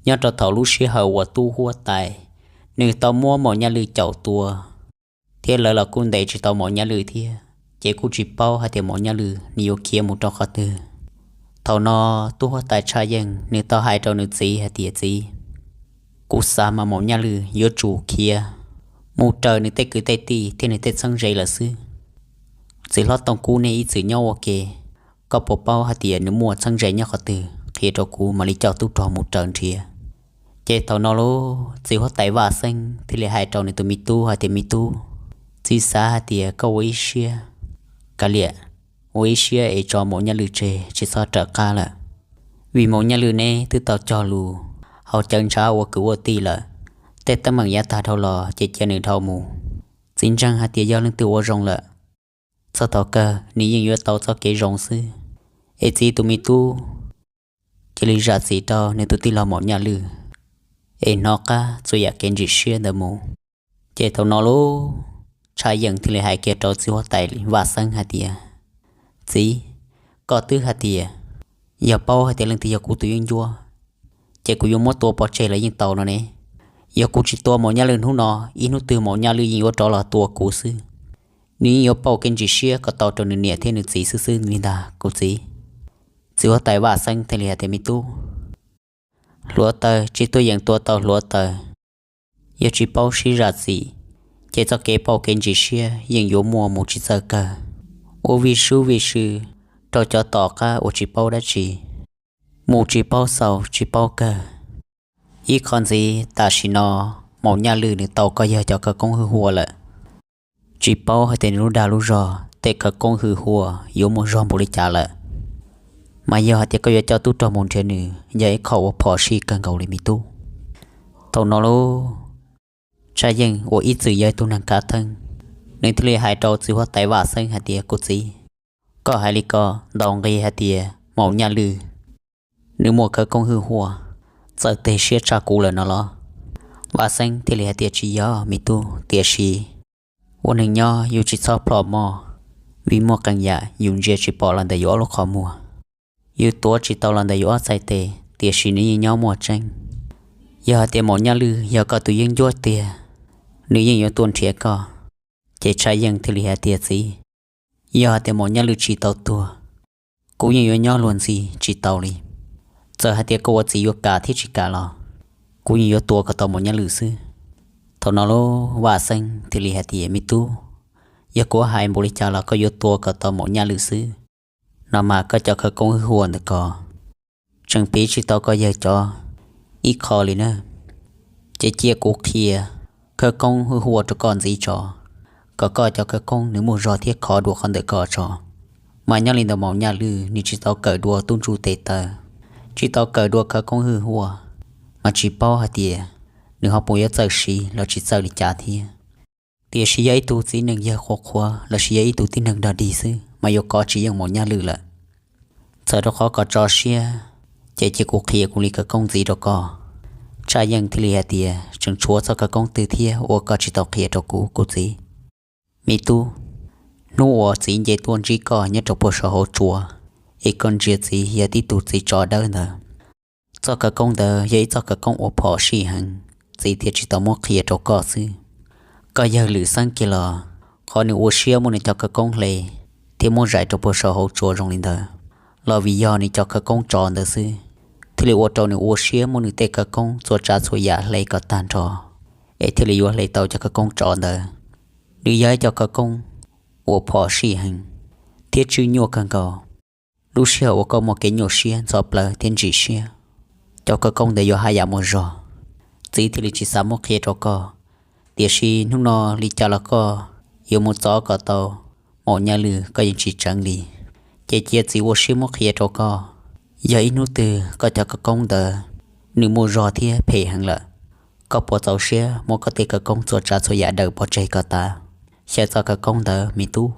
Nyob rau thaum lub sij hawm uas tub huab tais nws tau muab Maum Nyaj Lwm caum tua, thiab lawv los kuj ntes tsis tau Maum Nyaj Lwm thiab, ces kuj tsis paub hais tias Maum Nyaj Lwm nws yuav khiav mus rau qhov twg. Thaum no tub huab tais Tshaj Yeej nws tau hais rau nws txiv hais tias, Txiv, kuv xav mas Maum Nyaj Lwm yuav tsum khiav mus raws nws tej kwv tej tij thiab nws tej txheeb ze lawm xwb. Txiv hlob Tooj Kub nej ib txwm nyob ua ke, koj puas paub hais tias nws muaj txheeb ze nyob qhov twg, qhia rau kuv mam li coj tub rog mus raws nrhiav. Ces thaum no lauj, txiv huab tais Vaj Xeeb thiaj li hais rau nws tus me tub hais tias, Me tub, txiv xav hais tias koj ua ib siab, kav liam, ua ib siab es tso Maum Nyaj Lwm tseg tsis txhob raws qab lawm, vim Maum Nyaj Lwm neb twb tau cog lus haus cawv ntshav ua kwv ua tij lawm. Tej teeb meem yav tag dhau los ces cia nws dhau mus. Txiv ntseeg hais tias yog leej twg ua zoo lawm, txog thaum kawg nws yeej yuav tau txoj kev zoo xwb. Es txiv tus me tub cia li zam txim rau nws tus tij laug Maum Nyaj Lwm, es hnov qab txhua yam kev ntsim siab ntawd mus. Ces thaum no lauj, Tshaj Yeej thiaj li hais kiag rau txiv huab tais Vaj Xeeb hais tias, Txiv, koj twb hais tias yog paub hais tias leej twg yog kuv tus yeeb ncuab, ces kuv yuav muab tua pov tseg los yeej tau no ne. Yog kuv tsis tua Maum Nyaj Lwm hnub no, ib hnub twg Maum Nyaj Lwm yeej yuav rov los tua kuv xwb. Nws yeej yuav pauj kev ntsim siab kom tau rau nws niam thiab nws txiv xwb xwb li ntag kuv txiv. Txiv huab tais Vaj Xeeb thiaj li hais tias, Me tub, hluav taws tsis tuaj yeem tua tau hluav taws. Yog tsis paub sib zam txim, ces txoj kev pauj kev ntsim siab yeej yuav muaj mus tsis txawj kawg. Ua vij sub vij sw rau cov tom qab uas tsis paub dab tsi, mus tsis paub xaus tsis paub kawg. Ib qho ntxiv, tam sim no Maum Nyaj Lwm nws tau koj yawg cov khawv koob hwj huaj lawm. Tsis paub hais tias nws lub dag lub zog tej khawv koob hwj huaj yuav muaj zog npaum li cas lawm. Mas yog hais tias koj yuav coj tub rog mus nrhiav nws, yog ib qho uas phom sij kawg nkaus li me tub. Thaum no lauj, Tshaj Yeej uas ib txwm yog ib tug neeg khav theeb, nws thiaj li hais rau txiv huab tais Vaj Xeeb hais tias, Kuv txiv, koj hais li ko ntaus nqi hais tias Maum Nyaj Lwm nws muaj khawv koob hwj huaj, txawj teg siab tshaj kuv lawm no los? Vaj Xeeb thiaj li hais tias, Tsis yog me tub, tiam sis ua neeg nyob yus tsis txhob plhom moj, vim muaj qee yam yus ntsia tsis pom los ntawm yus ob lub qhov muag, yus tuav tsis tau los ntawm yus ob txhais tes, tiam sis nws yeej nyob muaj tseeb. Yog hais tias Maum Nyaj Lwm yog koj tus yeeb ncuab tiag, nws yeej yuav tuaj nrhiav koj. Ces Tshaj Yeej thiaj li hais tias, Txiv, yog hais tias Maum Nyaj Lwm tsis tau tuag, kuv yeej yuav nyob luag ntxhi tsis tau li. Txawm hais tias koj ua txiv yuav kam thiab tsis kam los kuv yeej yuav tua kom tau Maum Nyaj Lwm xwb. Thaum no lauj, Vaj Xeeb thiaj li hais tias, Me tub, yog kuv hais npaum li cas los koj yuav tua kom tau Maum Nyaj Lwm xwb. No mas koj cov khawv koob hwj huaj ntawm ko tseem piv tsis tau koj yawg cov ib qho li na. Ces cia kuv qhia khawv koob hwj huaj rau koj ntxiv tso, kom koj cov khawv koob nws muaj zog thiab khov dua qhov ntawm ko tso. Mas nyob li ntawm Maum Nyaj Lwm nws tsis tau kawm dua tub ntsuj tes taw, tsis tau kawm dua khawv koob hwj huaj, mas tsis paub hais tias nws ho puas yuav txawj siv los tsis txawj li cas thiab. Tiam sis yog ib tug txiv neej yawg qhuav qhuav lossis yog ib tug tib neeg dog dig xwb mas yuav kov tsis yeej Maum Nyaj Lwm lawm. Txawm rau qhov kom tso siab, ces cia kuv qhia kuv li khawv koob ntxiv rau koj. Tshaj Yeej thiaj li hais tias, Tseem tshuav txoj khawv koob twg thiab uas koj tsis tau qhia rau kuv, kuv txiv? Me tub, hnub uas txiv nce tuaj ntsib koj nyob rau puag saum hauv tsua, es koj ntsia txiv yog tib tug txiv tsov dawb ntawd, txoj khawv koob ntawd yog ib txoj khawv koob uas phom sij heev, txiv thiaj tsis tau muab qhia rau koj xwb. Koj yawg Lwm Xeeb kiag los, qhov nws ua siab muab nws cov khawv koob hle thiab muab zais rau puag saum hauv tsua zoo li ntawd, los vim yog nws cov khawv koob tsov ntawd xwb, thiaj li ua rau nws ua siab muab nws tej khawv koob txhua tsav txhua yam hle kom tag nrho, es thiaj li yuav hle tau cov khawv koob tsov ntawd. Nws yog ib cov khawv koob uas phom sij heev thiab tswj nyuaj kawg nkaus. Lub sij hawm uas koj muaj kev nyuaj siab ntxhov plawv thiab ntsim siab, cov khawv koob ntawd yuav haj yam muaj zog. Txiv thiaj li tsis xav muab qhia rau koj, tiam sis hnub no li cas los koj yuav mus txov kom tau Maum Nyaj Lwm koj yeej tsis tseev li. Ces cia txiv ua siab muab qhia rau koj, yog ib hnub twg koj cov khawv koob ntawd nws muaj zog thiab phem heev lawm, koj puas txaus siab muab koj tej khawv koob txhua tsav txhua yam daws pov tseg kom tas, xyaw txoj khawv koob ntawd me tub?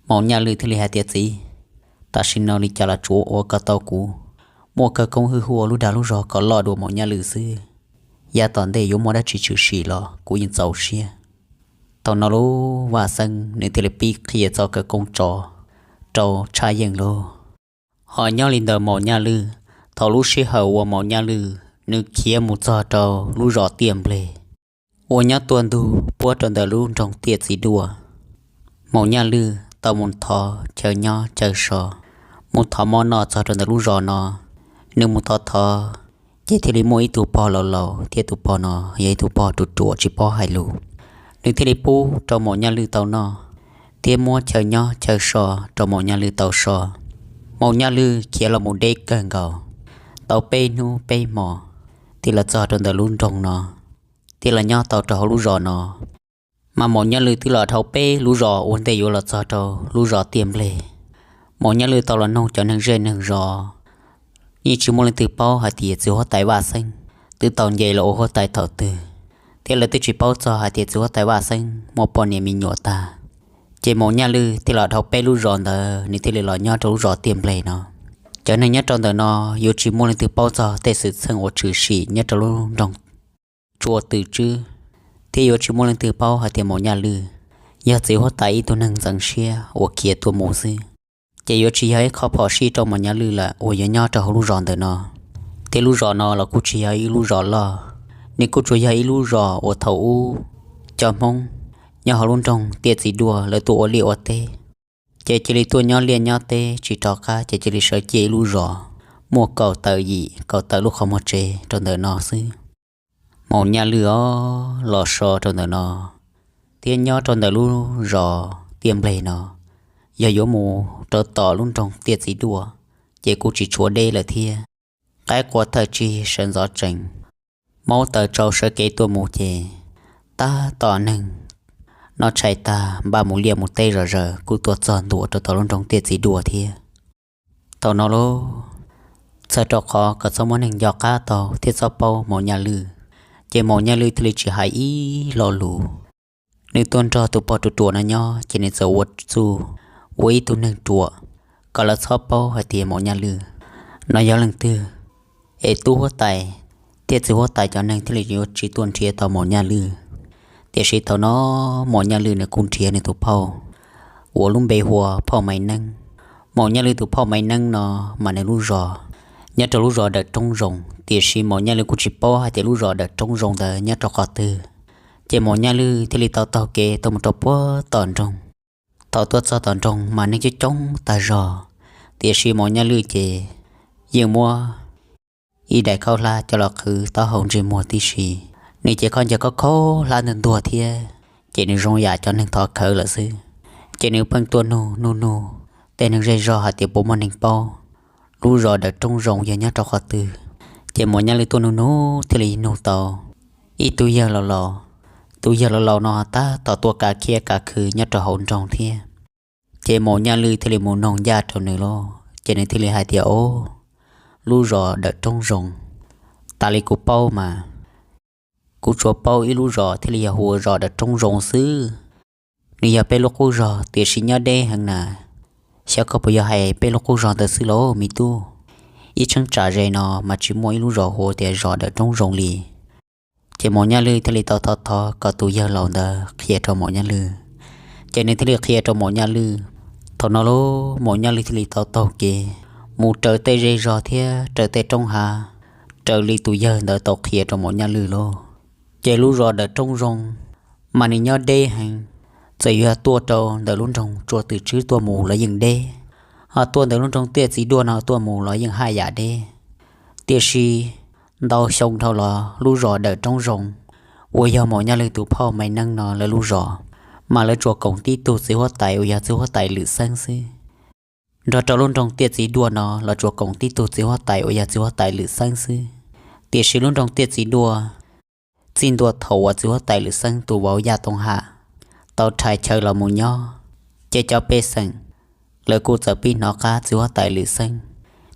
Maum Nyaj Lwm thiaj li hais tias, Txiv, tam sim no li cas los tsuav ua kom tau kuv muaj khawv koob hwj huaj lub dag lub zog kom loj dua Maum Nyaj Lwm xwb. Yav tom ntej yuav muaj dab tsi tshwm sim los kuv yeej txaus siab. Thaum no lauj, Vaj Xeeb nws thiaj li pib qhia txoj khawv koob tsov rau Tshaj Yeej lauj. Ho nyob li ntawm Maum Nyaj Lwm, thaum lub sij hawm uas Maum Nyaj Lwm nws khiav mus txog rau lub zos Tiaj Npleg uas nyob tuaj ntug puab rau ntawm lub nroog Tiaj Txiv Duaj. Maum Nyaj Lwj tau mus thov chaw nyob chaw so, mus thov mov noj txog rau ntawm lub zos no. Nws mus thov thov, ces thiaj li muaj ib tug pog laus laus, thiab tus pog no yog ib tug pog ruam ruam tsis paub hais lus. Nws thiaj li pub rau Maum Nyaj Lwj tau noj, thiab muab chaw nyob chaw so rau Maum Nyaj Lwj tau so. Maum Nyaj Lwj khiav los mus deb kawg nkaus, tau peb hnub peb hmos, thiaj los txog rau ntawm lub nroog no, thiaj los nyob tau rau hauv lub zos no. Mas Maum Nyaj Lwj twb los dhau peb lub zos ua ntej yuav los txog rau lub zos Tiaj Npleg. Maum Nyaj Lwj tau los noog cov neeg zej neeg zos, yeej tsis muaj leej twg paub hais tias txiv huab tais Vaj Xeeb twb tau nce los ua huab tais thaum twg, thiab lawv twb tsis paub txog hais tias txiv huab tais Vaj Xeeb muaj poj niam me nyuam tag. Ces Maum Nyaj Lwj thiaj los dhau peb lub zos ntawd, nws thiaj li los nyob rau lub zos Tiaj Npleg no. Cov neeg nyob rau ntawm no yuav tsis muaj leej twg paub txog tej xwm txheej uas tshwm sim nyob rau lub nroog Tsua Twm Tswb, thiab yuav tsis muaj leej twg paub hais tias Maum Nyaj Lwj yog txiv huab tais ib tug neeg ntxeev siab uas khiav tuaj mus xwb. Ces yuav tsis yog ib qho phom sij rau Maum Nyaj Lwj lawm uas yuav nyob rau hauv lub zos ntawm no. Thiab lub zos no los kuj tsis yog ib lub zos loj, nws kuj tsuas yog ib lub zos uas thaum ub cov Hmoob nyob hauv lub nroog Tiaj Txiv Duaj lawv tuaj ua liaj ua teb, ces cia li tuaj nyob liaj nyob teb tsis rov qab, ces cia li sawv ciaj ib lub zos muaj kaum tawm yim kaum tawm lub qhov muag tsev rau ntawm no xwb. Maum Nyaj Lwj os los so rau ntawm no, thiab nyob rau ntawm lub zos Tiaj Npleg no, yog yuav mus rau tom lub nroog Tiaj Txiv Duaj, ces kuj tsis tshuav deb lawm thiab. Qaib qua thawj tsig sawv ntxov tsees, maub taws tsau sawv kev tuaj mus ces tab tom neeg noj tshais tag npaj mus liaj mus teb zom zaws kuj tuaj txog ntua rau tom lub nroog Tiaj Txiv Duaj thiab. Thaum no lauj, txhawm rau qhov kom txhob muaj neeg nco qab tau thiab txhob paub Maum Nyaj Lwj, ces Maum Nyaj Lwj thiaj li tsis hais ib lo lus. Nws tuaj nrog tus pog ruam ruam no nyob ces nws txawm ua txuj ua ib tug neeg ruam kom lawv txhob paub hais tias Maum Nyaj Lwj no yog leej twg, es tub huab tais thiab txiv huab tais cov neeg thiaj li yuav tsis tuaj nrhiav tau Maum Nyaj Lwj. Tiam sis thaum no Maum Nyaj Lwj nws kuj nrhiav nws tus phauj uas lub npe hu ua Phauj Maiv Neeb. Maum Nyaj Lwj tus phauj Maiv Neeb no mas nws lub zos nyob rau lub zos Dawm Roob Zoo, tiam sis Maum Nyaj Lwj kuj tsis paub hais tias lub zos Dawm Roob Zoo ntawd nyob rau qhov twg. Ces Maum Nyaj Lwj thiaj li tau taug kev tuaj mus rau puag tom nroog. Thaum tuaj txog tom nroog mas neeg coob coob tag zog, tiam sis Maum Nyaj Lwj ces yeej muab ib daim khaub hlab coj los qhwv taub hau ntsej muag tib si. Nws ces khaub ncaws khaub khaub hlab ntuag ntuag thiab, ces nws zoo yam cov neeg thov khawv lawm xwb. Ces nws pheej tuaj nug nug nug tej neeg zej zog hais tias puas muaj neeg paub lub zos Dawm Roob Zoo yog nyob rau qhov twg. Ces Maum Nyaj Lwj tuaj nug nug thiaj li nug tau ib tug yawg laus laus. Tus yawg laus laus no tab tom tuaj kav khiab kav khw nyob rau hauv nroog thiab. Ces Maum Nyaj Lwj thiaj li mus noog ncaj rau nws lauj, ces nws thiaj li hais tias, Au, lub zos Dawm Roob Zoo, tas li kuv paub mas kuv tsuas paub ib lub zos thiaj li yog hu ua zos Dawm Roob Zoo xwb. Nws yog peb lub qub zos tiam sis nyob deb heev na. Xyov koj puas yog hais peb lub qub zos ntawd xwb lauj me tub? Ib cheeb tsam ze no mas tsis muaj ib lub zos hu tias zos Dawm Roob Zoo li. Ces Maum Nyaj Lwj thiaj li tau thov thov kom tus yawg laus ntawd qhia rau Maum Nyaj Lwj. Ces nws thiaj li qhia rau Maum Nyaj Lwj. Thaum no lauj, Maum Nyaj Lwj thiaj li tau taug kev mus raws tej zej zog thiab raws tej roob hav, raws li tus yawg ntawd tau qhia rau Maum Nyaj Lwj lauj. Ces lub zos Dawm Roob Zoo mas nws nyob deb heev. Txawm yuav tuaj rau ntawm lub nroog Tsua Twm Tswb tuaj mus los yeej deb, ho tuaj ntawm lub nroog Tiaj Txiv Duaj no tuaj mus los yeej haj yam deb. Tiam sis ntau xyoo dhau los lub zos Dawm Roob Zoo uas yog Maum Nyaj Lwj tus phauj Maiv Neeb no lawv lub zos, mas lawv tsuas koom tib tug txiv huab tais uas yog txiv huab tais Lwm Xeeb xwb. Nrog rau lub nroog Tiaj Txiv Duaj no los tsuas koom tib tug txiv huab tais uas yog txiv huab tais Lwm Xeeb xwb. Tiam sis lub nroog Tiaj Txiv Duaj txij ntua thaum uas txiv huab tais Lwm Xeeb tus vauv Yaj Tooj Ham tau rhais chaw los mus nyob, ces cov pej xeem lawv kuj txawm pib hnov qab txiv huab tais Lwm Xeeb,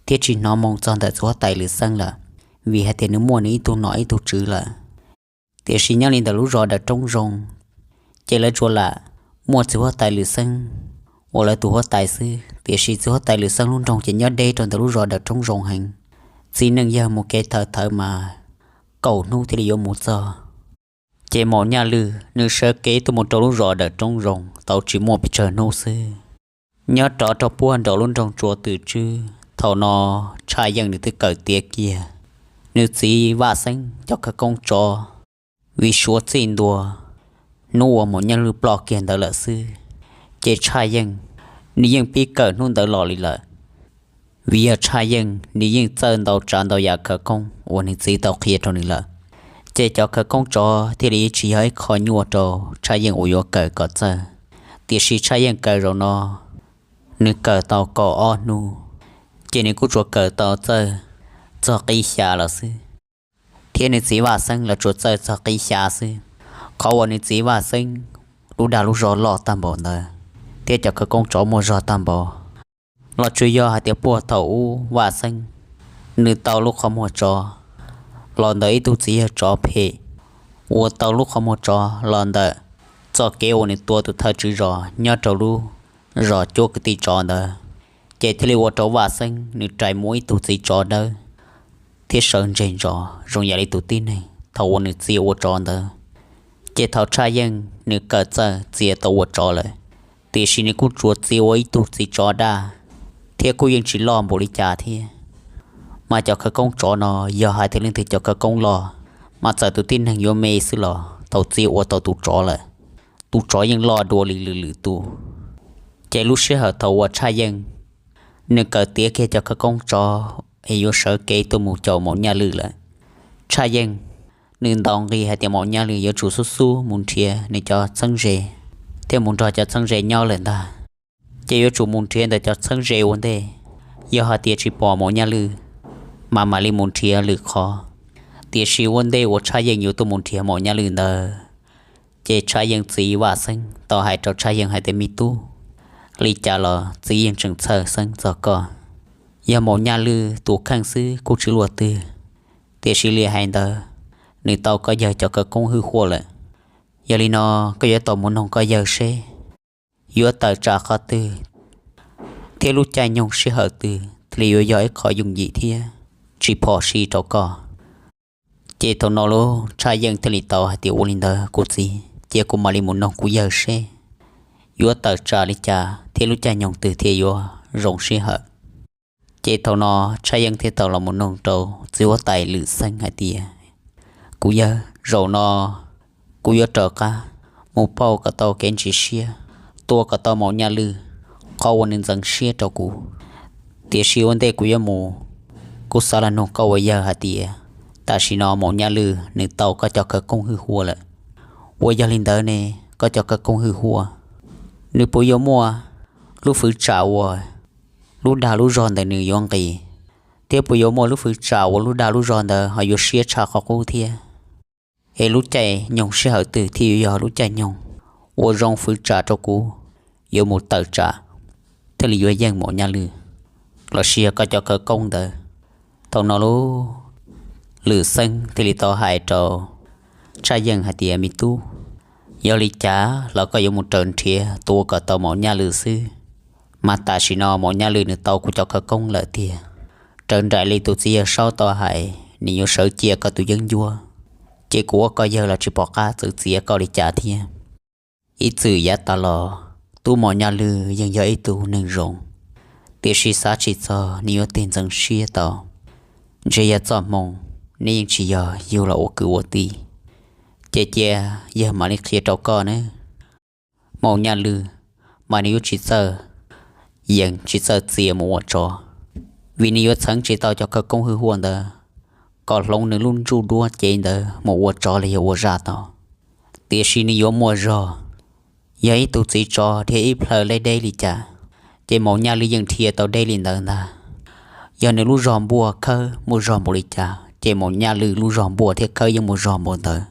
thiab tsis hnov moo txog ntawm txiv huab tais Lwm Xeeb lawm, vim hais tias nws muaj nws ib tug nom ib tug tswv lawm. Tiam sis nyob li ntawm lub zos Dawm Roob Zoo, ces lawv tsuas lam muaj txiv huab tais Lwm Xeeb ua lawv tus huab tais xwb. Tiam sis txiv huab tais Lwm Xeeb lub nroog ces nyob deb rau ntawm lub zos Dawm Roob Zoo heev. Txiv neej yawg mus kev thawv thawv mas kaum hnub thiaj li yuav mus txog. Ces Maum Nyaj Lwj nws sawv kev tuaj mus rau lub zos Dawm Roob Zoo tau tsis muaj pes tsawg hnub xwb, nyob rov rau puag nraum lub nroog Tsua Twm Tswb, thaum no tshaj yeej nws twb kawm tiav kiag. nws txiv Vaj Xeeb cov khawv koob tsov, vim suav txij ntua hnub uas Maum Nyaj Lwj ploj kiag ntawd lawm xwb, ces Tshaj Yeej nws yeej pib kawm hnub ntawd los li lawm. Vim yog Tshaj Yeej nws yeej txawj ntau tsav ntau yam khawv koob uas nws txiv tau qhia rau nws lawm, ces cov khawv koob tsov thiaj li tsis yog ib qho nyuaj rau Tshaj Yeej uas yuav kawm kom txawj. Tiam sis Tshaj Yeej kawm zaum no, nws kawm tau kaum ob hnub, ces nws kuj tsuas kawm tau txawj txog qib xya los xwb, thiab nws txiv Vaj Xeeb los tsuas txawj txog qib xya xwb. Qhov uas nws txiv Vaj Xeeb lub dag lub zog loj tag npaum ntawd, thiab cov khawv koob tsov muaj zog tag npaum, los tsuas yog hais tias puag thaum ub Vaj Xeeb nws tau lub qhov muag tsov los ntawm ib tug txiv yawg tsov phem, uas tau lub qhov muag tsov los ntawm txoj kev uas nws tua tus thawj tswj zos nyob rau lub zos cuab kwv tij tsov ntawd, ces thiaj li ua rau Vaj Xeeb nws rais muaj ib tug txiv tsov dawb thiab sawv ntseg ntsos zoo yam li tus tib neeg thaum uas nws txia ua tsov ntawd. Ces thaum Tshaj Yeej nws kawm txawj txia tau ua tsov lawm, tiam sis nws kuj tsuas txia ua ib tug txiv tsov daj, thiab kuj yeej tsis loj npaum li cas thiab. Mas cov khawv koob tsov no, yog hais tias leej twg cov khawv koob loj, mas txawm tus tib neeg yuav me xwb los thaum txia ua tau tus tsov lawm, tus tsov yeej loj dua li lwm lwm tus. Ces lub sij hawm thaum uas Tshaj Yeej nws kawm tiav kiag cov khawv koob tsov es yuav sawv kev tuaj mus caum Maum Nyaj Lwj lawm, Tshaj Yeej nws ntaus nqi hais tias Maum Nyaj Lwj yuav tsum xub xub mus nrhiav nws cov txheeb ze, thiab mus nrog cov txheeb ze nyob lawm ntag. Ces yuav tsum mus nrhiav ntawm cov txheeb ze ua ntej, yog hais tias tsis pom Maum Nyaj Lwj, mas mam li mus nrhiav lwm qhov. Tiam sis ua ntej uas Tshaj Yeej yuav tuaj mus nrhiav Maum Nyaj Lwj ntawd, ces Tshaj Yeej txiv Vaj Xeeb tau hais rau Tshaj Yeej hais tias, me tub, li cas los txiv yeej tseem txhawj xeeb txog koj. Yog Maum Nyaj Lwj tus kheej xwb kuj tsis luaj twg, tiam sis li hais ntawd, nws tau koj yawg cov khawv koob hwj huaj lawm. Yog li no, koj yuav tau mus noog koj yawg seb yuav tawm tsam qhov twg thiab lub caij nyoog sij hawm twg thiaj li yuav yog ib qho yooj yim thiab tsis phom sij rau koj. Ces thaum no lub Tshaj Yeej thiaj li tau hais tias, ua li ntawd kuv txiv, cia kuv mam li mus noog kuv yawg seb yuav tawm tsam li cas thiab lub caij nyoog twg thiaj yuav zoo sij hawm. Ces thaum no Tshaj Yeej thiaj tau los mus noog rau txiv huab tais Lwm Xeeb hais tias, kuv yawg, zaum no kuv yuav raws qab mus pauj kom tau kev ntsis siab, tua kom tau Maum Nyaj Lwj qhov uas nws ntxeev siab rau kuv. Tiam sis ua ntej kuv yuav mus, kuv xav los nug koj ua yawg hais tias, tam sim no Maum Nyaj Lwj nws tau koj cov khawv koob hwj huaj lawm, uas yog li ntawd ne, koj cov khawv koob hwj huaj, nws puas yuav muaj lub fwv tsam uas lub dag lub zog ntawd nws yuav nqis, thiab puas yuav muaj lub fwv tsam uas lub dag lub zog ntawd ho yuav siab tshaj qhov qub thiab? Es lub caij nyoog sij hawm twg thiaj yuav yog lub caij nyoog uas zoo fwv tsam rau kuv yuav mus tawm tsam thiaj li yuav yeej Maum Nyaj Lwj, los sis yog koj cov khawv koob ntawd? Thaum no lub Lwm Xeeb thiaj li tau hais rau Tshaj Yeej hais tias, me tub, yog li cas los koj yuav mus raws nrhiav tua kom tau Maum Nyaj Lwj xwb. Mas tam sim no Maum Nyaj Lwj nws tau kuv cov khawv koob lawm tiag, raws nraim li tus txiv yawg Saub tau hais, nws yuav sawv cia koj tus yeeb ncuab, ces kuv ua koj yawg los tsis pom qab txwv txiav koj li cas thiab. Ib txwm yav tas los, tub Maum Nyaj Lwj yeej yog ib tug neeg zoo, tiam sis xav tsis txog nws yuav tig ntxeev siab tau. Ntshe yog txoj hmoo, neb yeej tsis yog yug los ua kwv ua tij, ces cia yawg mam li qhia rau koj nawb. Maum Nyaj Lwj mas nws yuav tsis txawj yees tsis txawj txia mus ua tsov, vim nws yuav txheev tsis tau cov khawv koob hwj huaj ntawd kom hloov nws lub ntsuj duab cev ntawd mus ua tsov los yog ua zaj tau. Tiam sis nws yuav muaj zog, yog ib tug txiv tsov dhia ib plhaw deb deb li cas, ces Maum Nyaj Lwj yeej dhia tau deb li ntawd ntag. Yog nws lub zog npuaj khawb muaj zog npaum li cas, ces Maum Nyaj Lwj lub zog npuaj thiab khawb yeej muaj zog npaum ntawd.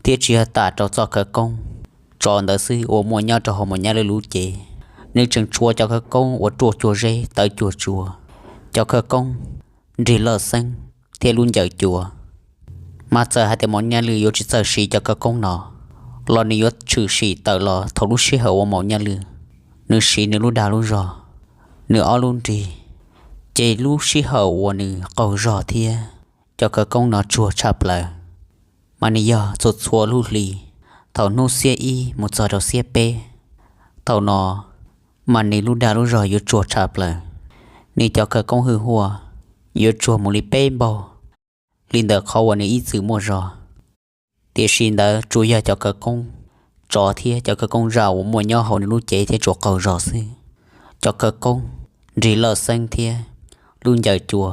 Thiab tsis yog tam rau txoj khawv koob tsov ntawd xwb uas muaj nyob rau hauv Maum Nyaj Lwj lub cev, nws tseem tshuav cov khawv koob uas ruaj cuag zeb tawv cuag tsua, cov khawv koob nrig lawj xeeb thiab lub ncaws cua. Mas txawm hais tias Maum Nyaj Lwj yuav tsis txawj siv cov khawv koob no, los nws yuav tshwm sim tawm los thaum lub sij hawm uas Maum Nyaj Lwj nws siv nws lub dag lub zog, nws ob lub nrig, ces lub sij hawm uas nws qaug zog thiab cov khawv koob no tsuag tshaj plaws, mas nws yog txhua txhua lub hli, thaum hnub xiab ib mus txog rau xiab peb, thaum no mas nws lub dag lub zog yuav tsuag tshaj plaws, nws cov khawv koob hwj huaj yuav tsuag mus li peb npaug. li ntawm qhov uas nws ib txwm muaj zog. Tiam sis ntawd tsuas yog cov khawv koob tsov thiab cov khawv koob zaj uas muaj nyob hauv nws lub cev thiab tsuas qaug zog xwb. Cov khawv koob nrig lawj xeeb thiab lub ncaws cua,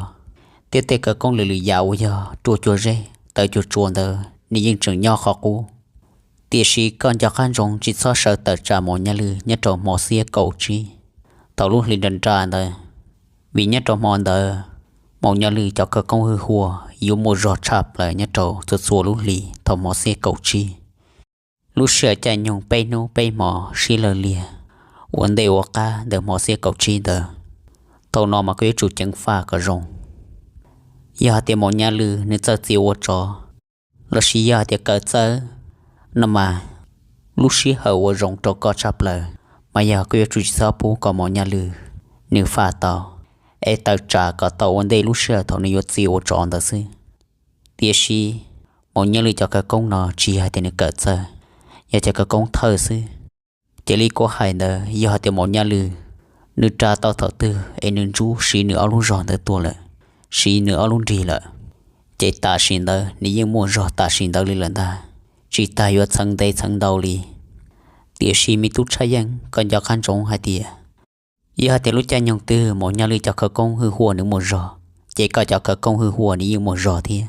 thiab tej khawv koob lwm lwm yam uas yog ruaj cua zeb tawv cua tsua ntawd nws yeej tseem nyob qhov qub. Tiam sis koj nco qab ntsoov tsis txhob sawv tawm tsam Maum Nyaj Lwj nyob rau hmo xiab kaum tsib thaum lub hli nra nra ntawd, vim nyob rau hmo ntawd Maum Nyaj Lwj cov khawv koob hwj huaj yuav muaj zog tshaj plaws nyob rau txhua txhua lub hli thaum hmo xiab kaum tsib. Lub sij hawm caij nyoog peb hnub peb hmo sib law liag ua ntej ua qab ntawm hmo xiab kaum tsib ntawd, thaum no mas koj yuav tsum ceev faj kom zoo. Yog hais tias Maum Nyaj Lwj nws txawj txia ua tsov, los sis yog hais tias kawm txawj no mas, lub sij hawm uas zoo rau koj tshaj plaws mas yog koj yuav tsum tsis txhob pub kom Maum Nyaj Lwj nws faj tau, es tawm tsam kom tau ua ntej lub sij hawm thaum nws yuav txia ua tsov ntawd xwb. Tiam sis Maum Nyaj Lwj cov khawv koob no tsis yog hais tias nws kawm txawj, yog cov khawv koob thawj xwb. Ces li kuv hais ntawd, yog hais tias Maum Nyaj Lwj nws ras tau thaum twg es nws ntsub siv nws ob lub zog ntawd tuaj lawm, siv nws ob lub nrig lawm, ces tam sim ntawd nws yeej muaj zog tam sim ntawd li lawm ntag, tsis tas yuav txheev ntev txheev ntau li. Tiam sis me tub Tshaj Yeej, koj nco qab ntsoov hais tias, yog hais tias lub caij nyoog twg Maum Nyaj Lwj cov khawv koob hwj huaj nws muaj zog, ces koj cov khawv koob hwj huaj nws yeej muaj zog thiab.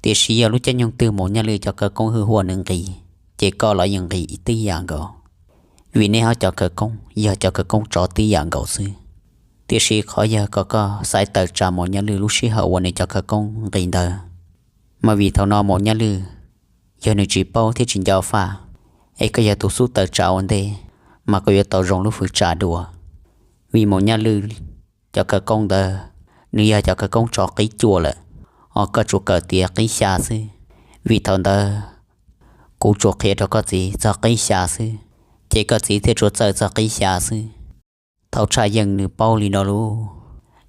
Tiam sis yog lub caij nyoog twg Maum Nyaj Lwj cov khawv koob hwj huaj nws nqis, ces koj los yeej nqis ib tib yam nkaus, vim nej ob cov khawv koob yog cov khawv koob tsov tib yam nkaus xwb. Tiam sis qhov yog kom koj xaiv tawm tsam Maum Nyaj Lwj lub sij hawm uas nws cov khawv koob nqis ntawd, mas vim thaum no Maum Nyaj Lwj, yog nws tsis paub thiab tsis nco faj, es koj yog tus xub tawm tsam ua ntej, mas koj yuav tau zoo lub fwv tsam dua. Vim Maum Nyaj Lwj cov khawv koob ntawd, nws yog cov khawv koob tsov qib cuaj lawm, ho koj tsuas kawm tiav qib xya xwb. Vim thaum ntawd kuv tsuas qhia rau koj txiv txog qib xya xwb, ces koj txiv thiaj tsuas txawj txog qib xya xwb. Thaum Tshaj Yeej nws paub li no lauj,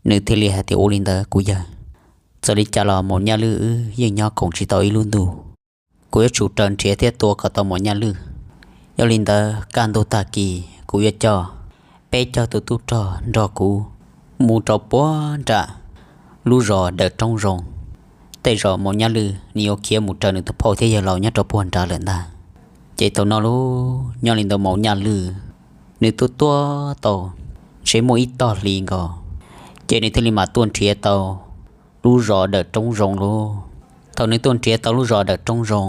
nws thiaj li hais tias, ua li ntawd kuv yawg, txawm li cas los Maum Nyaj Lwj wb yeej nyob koom tsis tau ib lub ntuj. Kuv yuav tsum raws nrhiav thiab tua kom tau Maum Nyaj Lwj. Yog li ntawd kaj ntug tag kis kuv yuav coj peb caug tus tub rog nrog kuv mus rau puag nram lub zos Dawm Roob Zoo. Tej zaum Maum Nyaj Lwj nws yuav khiav mus raws nws tus phauj thiab yawg laus nyob rau puag nrad lawm ntag. Ces thaum no lauj, nyob li ntawd Maum Nyaj Lwj nws tuaj tuaj tau ntshe muaj ib tog hli nkaus, ces nws thiaj li mam tuaj nrhiav tau lub zos Dawm Roob Zoo lauj. Thaum nws tuaj nrhiav tau lub zos Dawm Roob Zoo,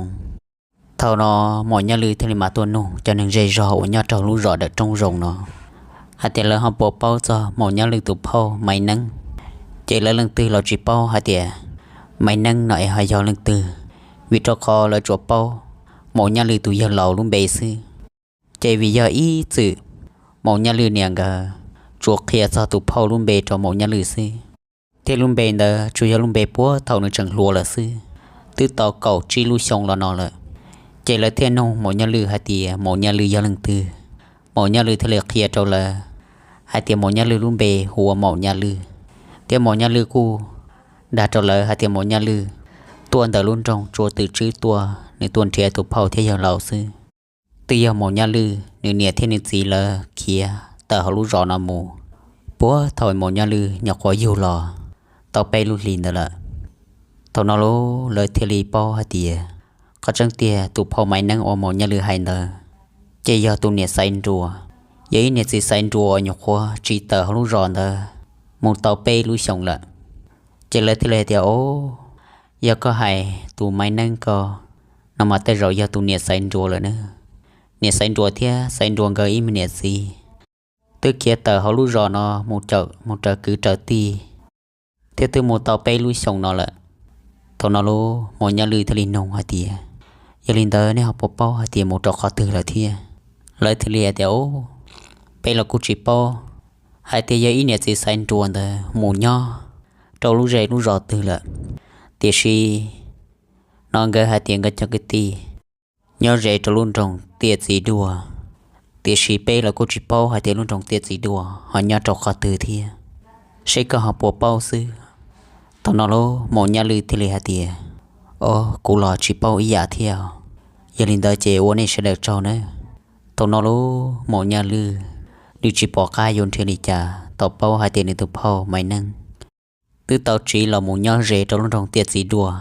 thaum no Maum Nyaj Lwj thiaj li mam tuaj nug cov neeg zej zog uas nyob rau lub zos Dawm Roob Zoo no hais tias lawv ho puas paub txog Maum Nyaj Lwj tus phauj Maiv Neeb. Ces lawv leej twg los tsis paub hais tias Maiv Neeb no es ho yog leej twg, vim rau qhov lawv tsuas paub Maum Nyaj Lwj tus yawg laus lub npe xwb. Ces vim yog ib txwm Maum Nyaj Lwj niam nkawd tsuas qhia txog tus phauj lub npe rau Maum Nyaj Lwj xwb, thiab lub npe ntawd tsuas yog lub npe puag thaum nws tseem hluas lawm xwb, twb tau kaum tsib lub xyoo los no lawm. Ces lawv thiaj nug Maum Nyaj Lwj hais tias Maum Nyaj Lwj yog leej twg. Maum Nyaj Lwj thiaj li qhia rau lawv hais tias Maum Nyaj Lwj lub npe hu ua Maum Nyaj Lwj, thiab Maum Nyaj Lwj kuj dag rau lawv hais tias Maum Nyaj Lwj tuaj ntawm lub nroog Tsua Twm Tswb tuaj, nws tuaj nrhiav tus phauj thiab yawg laus xwb. Twb yog Maum Nyaj Lwj nws niam thiab nws txiv lawv khiav tawm hauv lub zos no mus puag thaum Maum Nyaj Lwj nyuam qhuav yug los tau peb lub hlis ntawd lawm. Thaum no lauj, lawv thiaj li paub hais tias qhov tseeb tiag tus phauj Maiv Neeb uas Maum Nyaj Lwj hais ntawd ces yog tus niam Xaiv Nruas, yog ib niam txiv Xaiv Nruas uas nyuam qhuav tsiv tawm hauv lub zos ntawd mus tau peb lub xyoos lawm. Ces lawv thiaj li hais tias, o, yog koj hais tus Maiv Neeb ko no mas tej zaum yog tus niam Xaiv Nruas lawm na. Niam Xaiv Nruas thiab Xaiv Nruas nkawd ib me niam txiv twb khiav tawm hauv lub zos no mus raws kwv raws tij, thiab twb mus tau peb lub xyoos no lawm. Thaum no lauj, Maum Nyaj Lwj thiaj li nug hais tias, yog li ntawd nej ho puas paub hais tias mus rau qhov twg lawm thiab? Lawv thiaj li hais tias, o, peb los kuj tsis paub hais tias yog ib niam txiv Xaiv Nruas ntawd mus nyob rau lub zej lub zos twg lawm, tiam sis no nkawd hais tias nkawd cov kwv tij nyob ze rau lub nroog Tiaj Txiv Duaj, tiam sis peb los kuj tsis paub hais tias lub nroog Tiaj Txiv Duaj ho nyob rau qhov twg thiab, seb koj ho puas paub xwb. Thaum no lauj, Maum Nyaj Lwj thiaj li hais tias, o, kuv los tsis paub ib yam thiab, yog li ntawd ces ua nej sawv daws tsaug nawb. Thaum no lauj, Maum Nyaj Lwj nws tsis pom qab yuav nrhiav li cas tau paub hais tias nws tus phauj Maiv Neeb twb tau tsiv los mus nyob ze rau lub nroog Tiaj Txiv Duaj,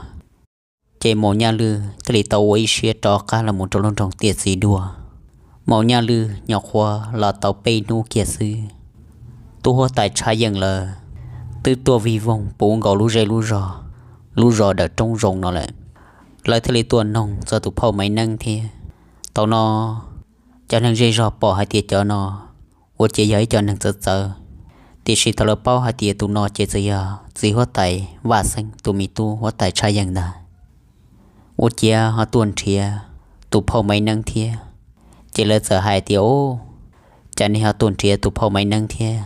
Ces Maum Nyaj Lwj thiaj li tau ua ib siab rov qab los mus rau lub nroog Tiaj Txiv Duaj. Maum Nyaj Lwj nyuam qhuav los tau peb hnub kiag xwb, tub huab tais Tshaj Yeej lawv twb tuaj vij voog puv nkaus lub zej lub zog, lub zos Dawm Roob Zoov no lawm. Lawv thiaj li tuaj noog txog tus phauj Maiv Neeb thiab. Thaum no cov neeg zej zog pom hais tias cov no ua ciav yog ib co neeg txawv txawv, tiam sis thaum lawv paub hais tias tus no ces txawm yog txiv huab tais Vaj Xeeb tus me tub huab tais Tshaj Yeej ntag. Ua ciav ho tuaj nrhiav tus phauj Maiv Neeb thiab. Ces lawv txawm hais tias, Ub, cas nej ho tuaj nrhiav tus phauj Maiv Neeb thiab?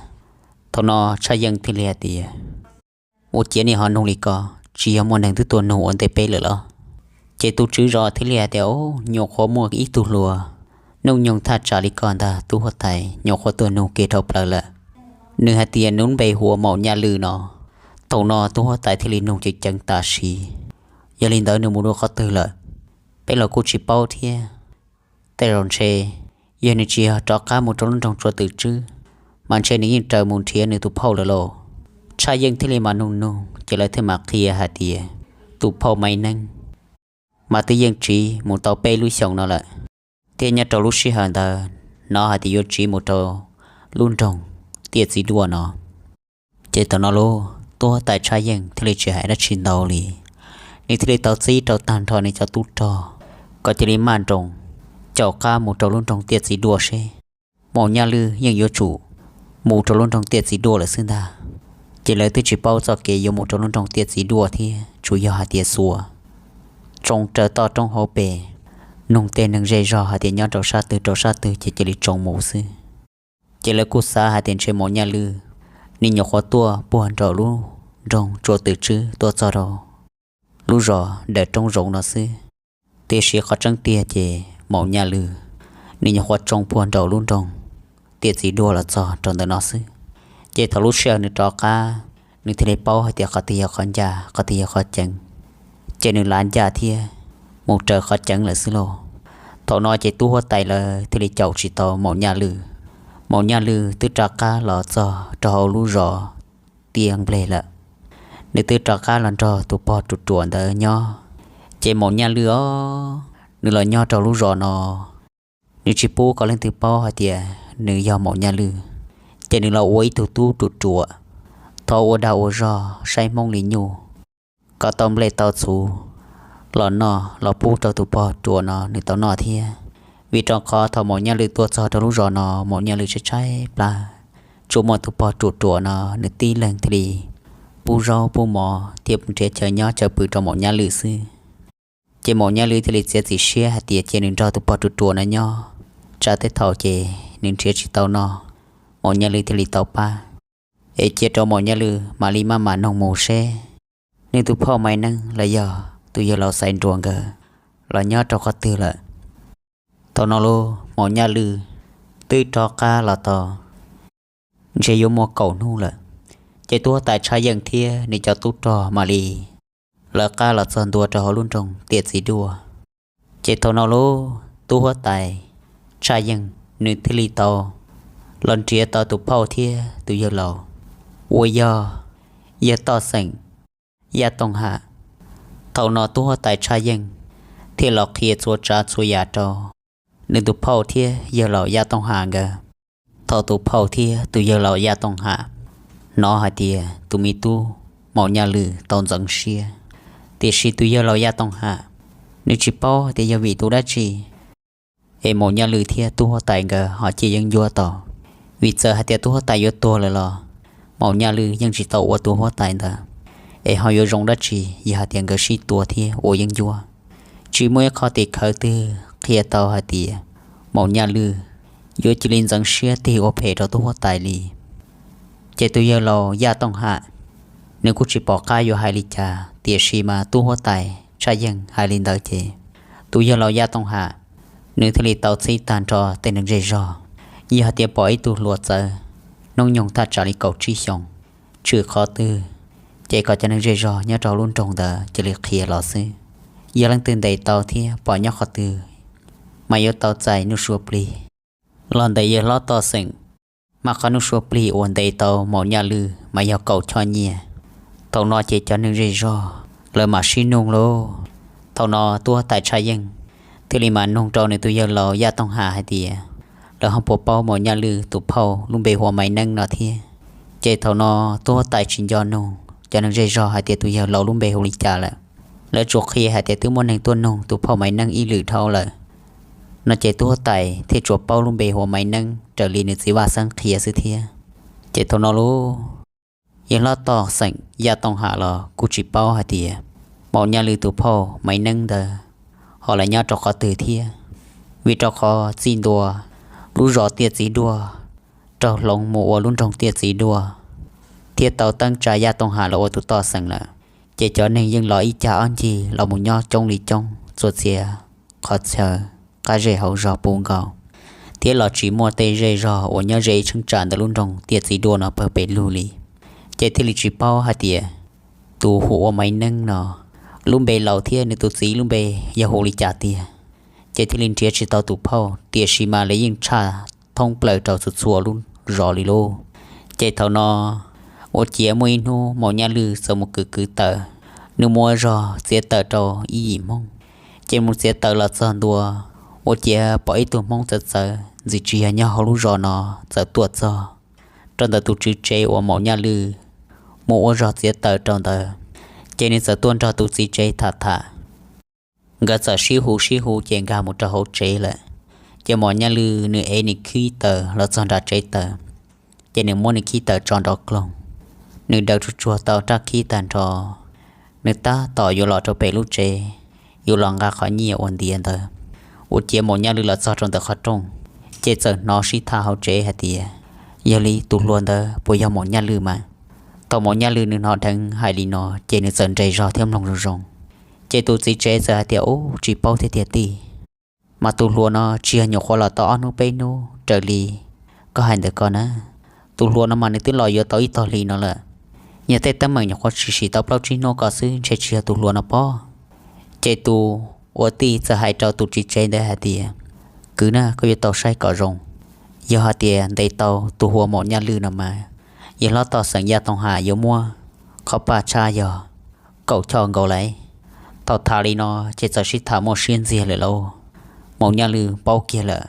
Thaum no Tshaj Yeej thiaj li hais tias, Ua ciav nej ho nug li ko, tsis yog muaj neeg twb tuaj nug ua ntej peb lawm los? Ces tus tswv zos thiaj li hais tias, Ub, nyuam qhuav muaj ib tug hluas hnub nyoog thaj tsam li ko ntag tub huab tais, nyuam qhuav tuaj nug kiag dhau plaws lawm. Nws hais tias nws lub npe hu ua Maum Nyaj Lwj no. Thaum no tub huab tais thiaj li nug ceev ceev tam sim, Yog li ntawd nws mus rau qhov twg lawm? Peb los kuj tsis paub thiab. Tej zaum ntshe yog nws tsis yog rov qab mus rau lub nroog Tsua Twm Tswb, mas ntshe nws yeej raws mus nrhiav nws tus phauj lawm lauj. Tshaj Yeej thiaj li mam nug nug ces lawv thiaj mam qhia hais tias tus phauj Maiv Neeb mas twb yeej tsiv mus tau peb lub xyoos no lawm, thiab nyob rau lub sij hawm ntawd hnov hais tias yuav tsiv mus rau lub nroog Tiaj Txiv Duaj no. Ces thaum no lauj, tub huab tais Tshaj Yeej thiaj li tsis hais dab tsi ntau li, nws thiaj li tau txib rau tag nrho nws cov tub rog kom cia li maj nroos caum qab mus rau lub nroog Tiaj Txiv Duaj seb. Maum Nyaj Lwj yeej yuav tsum mus rau lub nroog Tiaj Txiv Duaj lawm xwb ntag. Ces lawv twb tsis paub txoj kev yuav mus rau lub nroog Tiaj Txiv Duaj thiab, tsuas yog hais tias xuas tsoo raws toj roob hauv pes, nug tej neeg zej zog hais tias nyob rau sab twg rau sab twg ces cia li tsoo mus xwb. Ces lawv kuj xav hais tias ntshe Maum Nyaj Lwj nws nyuam qhuav tuaj puag nraum lub nroog Tsua Twm Tswb tuaj txog rau lub zos Dawm Roob Zoov no xwb. Tiam sis qhov tseeb tiag ces Maum Nyaj Lwj nws nyuam qhuav tsoo puag nraum lub nroog Tiaj Txiv Duaj los txog rau ntawm no xwb. Ces thaum lub sij hawm nws rov qab, nws thiaj li paub hais tias qhov twg yog qhov ncaj, qhov twg yog qhov ceev, ces nws lav ncaj thiab mus raws qhov ceev lawm xwb lauj. Thaum no ces tub huab tais lawv thiaj li caum tsis tau Maum Nyaj Lwj. Maum Nyaj Lwj twb rov qab los txog rau hauv lub zos Tiaj Npleg lawm. Nws twb rov qab los nrog tus pog ruam ruam ntawd nyob. Ces Maum Nyaj Lwj os, nws los nyob rau lub zos no, nws tsis pub kom leej twg paub hais tias nws yog Maum Nyaj Lwj. Ces nws los ua ib tug tub ruam ruam, thov ua dag ua zog saib Hmoob li nyuj, kom tau nplej tau txhuv los noj los pub rau tus pog ruam no nws tau noj thiab. Vim rau qhov thaum Maum Nyaj Lwj tuaj txog rau lub zos no, Maum Nyaj Lwj tshaib tshaib plab, tsuas muaj tus pog ruam ruam no nws tib leeg thiaj li pub zaub pub mov thiab nrhiav chaw nyob chaw pw rau Maum Nyaj Lwj xwb. Ces Maum Nyaj Lwj thiaj li txiav txim siab hais tias cia nws nrog tus pog ruam ruam no nyob, tsam tej thaum ces nws nrhiav tsis tau noj, Maum Nyaj Lwj thiaj li tau pab, es cia rau Maum Nyaj Lwj mam li maj mam noog mus seb nws tus phauj Maiv Neeb los yog tus yawg laus Xaiv Nruas nkawd los nyob rau qhov twg lawm. Thaum no lauj, Maum Nyaj Lwj twb rov qab los tau ntshe yuav muaj kaum hnub lawm. Ces tub huab tais Tshaj Yeej thiab nws cov tub rog mam li lawv qab los txog ntua rau hauv lub nroog Tiaj Txiv Duaj. Ces thaum no lauj, tub huab tais Tshaj Yeej nws thiaj li tau los nrhiav tau tus phauj thiab tus yawg laus uas yog yawg Toj Xeem Yaj Tooj Ham. Thaum no tub huab tais Tshaj Yeej thiaj los qhia txhua tsav txhua yam rau nws tus phauj thiab yawg laus Yaj Tooj Ham nkawd. Thaum tus phauj thiab tus yawg laus Yaj Tooj Ham hnov hais tias tus me tub Maum Nyaj Lwj tau ntxeev siab, tiam sis tus yawg laus Yaj Tooj Ham nws tsis paub hais tias yog vim tus dab tsi es Maum Nyaj Lwj thiab tub huab tais nkawd ho cia yeeb ncuab tau. Vim txawm hais tias tub huab tais yuav tuag lawm los Maum Nyaj Lwj yeej tsis tau ua tus huab tais ntawd, es ho yuav zoo dab tsi yog hais tias nkawd sib tua thiab ua yeeb ncuab. Tsis muaj ib qho tim khawv twg qhia tau hais tias Maum Nyaj Lwj yuav cia li ntxeev siab tig ua phem rau tub huab tais li. Ces tus yawg laus Yaj Tooj Ham nws kuj tsis pom qab yuav hais li cas, tiam sis mas tub huab tais Tshaj Yeej hais li ntawd ces tus yawg laus Yaj Tooj Ham nws thiaj li tau txib tag nrho tej neeg zej zog, yog hais tias pom ib tug hluas txawv hnub nyoog thaj tsam li kaum tsib xyoos tshwm qhov twg, ces kom cov neeg zej zog nyob rau lub nroog ntawd cia li qhia los xwb. Yog leej twg ntes tau thiab pom nyob qhov twg, mas yuav tau txais Nuj Sua Plig. Los ntawm yawg hlob Toj Xeem, mas qhov Nuj Sua Plig uas ntes tau Maum Nyaj Lwj mas yog kaum choj nyiaj. Thaum no ces cov neeg zej zog lawv mam sib nug lauj. Thaum no tub huab tais Tshaj Yeej thiaj li mam nug rau nws tus yawg laus Yaj Tooj Ham hais tias, lawv ho puas paub Maum Nyaj Lwj tus phauj lub npe hu ua Maiv Neeb no thiab? Ces thaum no tub huab tais tsis nco nug cov neeg zej zog hais tias tus yawg laus lub npe hu li cas lawm. Lawv tsuas qhia hais tias twb muaj neeg tuaj nug tus phauj Maiv Neeb ib lwm dhau lawm no, ces tub huab tais thiaj tsuas paub lub npe hu ua Maiv Neeb raws li nws txiv Vaj Xeeb qhia xwb thiab. Ces thaum no lub yawg hlob toj xeem Yaj Tooj Ham los kuj tsis paub hais tias Maum Nyaj Lwj tus phauj Maiv Neeb ntawd ho los nyob rau qhov twg thiab, vim rau qhov txij ntua lub zos Tiaj Txiv Duaj raug hloov mus ua lub nroog Tiaj Txiv Duaj thiab tau teeb tsa Yaj Tooj Ham los ua tus toj xeem lawm, ces cov neeg yeej los ib cag ob ncig los mus nyob coob li coob txhua txhia qhov chaw qab zej hauv zos puv nkaus, thiab los tsis muaj tej zej zog uas nyob ze ib cheeb tsam ntawm lub nroog Tiaj Txiv Duaj no pawg pes lug li. Ces thiaj li tsis paub hais tias tus hu ua Maiv Neeb no lub npe laus thiab nws tus txiv lub npe yog hu li cas tiag. Ces thiaj li nrhiav tsis tau tus phauj, tiam sis mas lawv yeej tshaj thoob plaws rau txhua txhua lub zos li lauj. Ces thaum no ua ciav muaj ib hnub Maum Nyaj Lwj txawm mus kwv kwv tawm, nws mus ua zog txiav tawm rau ib yim Hmoob. Ces mus txiav tawm los txog ntua, ua ciav pom ib tug Hmoob txawv txawv ntxim tsis yog nyob hauv lub zos no txawm tuaj txog rau ntawm tus tswv tsev uas Maum Nyaj Lwj mus ua zog txiav tawm rau ntawd. Ces nws txawm tuaj nrog tus txiv tsev tham tham. Nkawd txawm sib hu sib hu ces nkag mus rau hauv tsev lawm. Ces Maum Nyaj Lwj nws ev nws khib taws los txog nram tsev taws, ces nws muab nws khib taws tso nrov kloog, nws daws tsuag tsuag tau rab khib tag nrho, nws tab tom yuav los rau pem lub tsev, yuav los nqa qhov nyiaj uas ntiav ntawd. Ua ciav Maum Nyaj Lwj los txog rau ntawm qhov rooj, ces txawm hnov sib tham hauv tsev hais tias, yog li tus hluas ntawd puas yog Maum Nyaj Lwj mas? Thaum Maum Nyaj Lwj nws hnov dheev hais li no ces nws txawm nres zog thiab mloog zoo zoo. Ces tus txiv tsev txawm hais tias, ub, tsis paub thiab tiag tij, mas tus hluas no tsis yog nyuam qhuav los tau ob hnub peb hnub raws li koj hais ntawd ko na. Tus hluas no mas nws twb los yuav tau ib tog hlis no lawm. Yog tej teeb meem nyuam qhuav tshwm sim tau plaub tsib hnub ko xwb ntshe tsis yog tus hluas no pob. Ces tus ua tij txawm hais rau tus txiv tsev ntawd hais tias, kwv na, koj yuav tau saib kom zoo. Yog hais tias ntes tau tus hu ua Maum Nyaj Lwj no mas, yawg hlob toj xeem Yaj Tooj Ham yuav muab qhov paj tshab yog kaum choj nkaus lauj. Thaum tham li no ces txawm sib tham muaj siab ntxiag lawm lauj. Maum Nyaj Lwj paub kiag lawm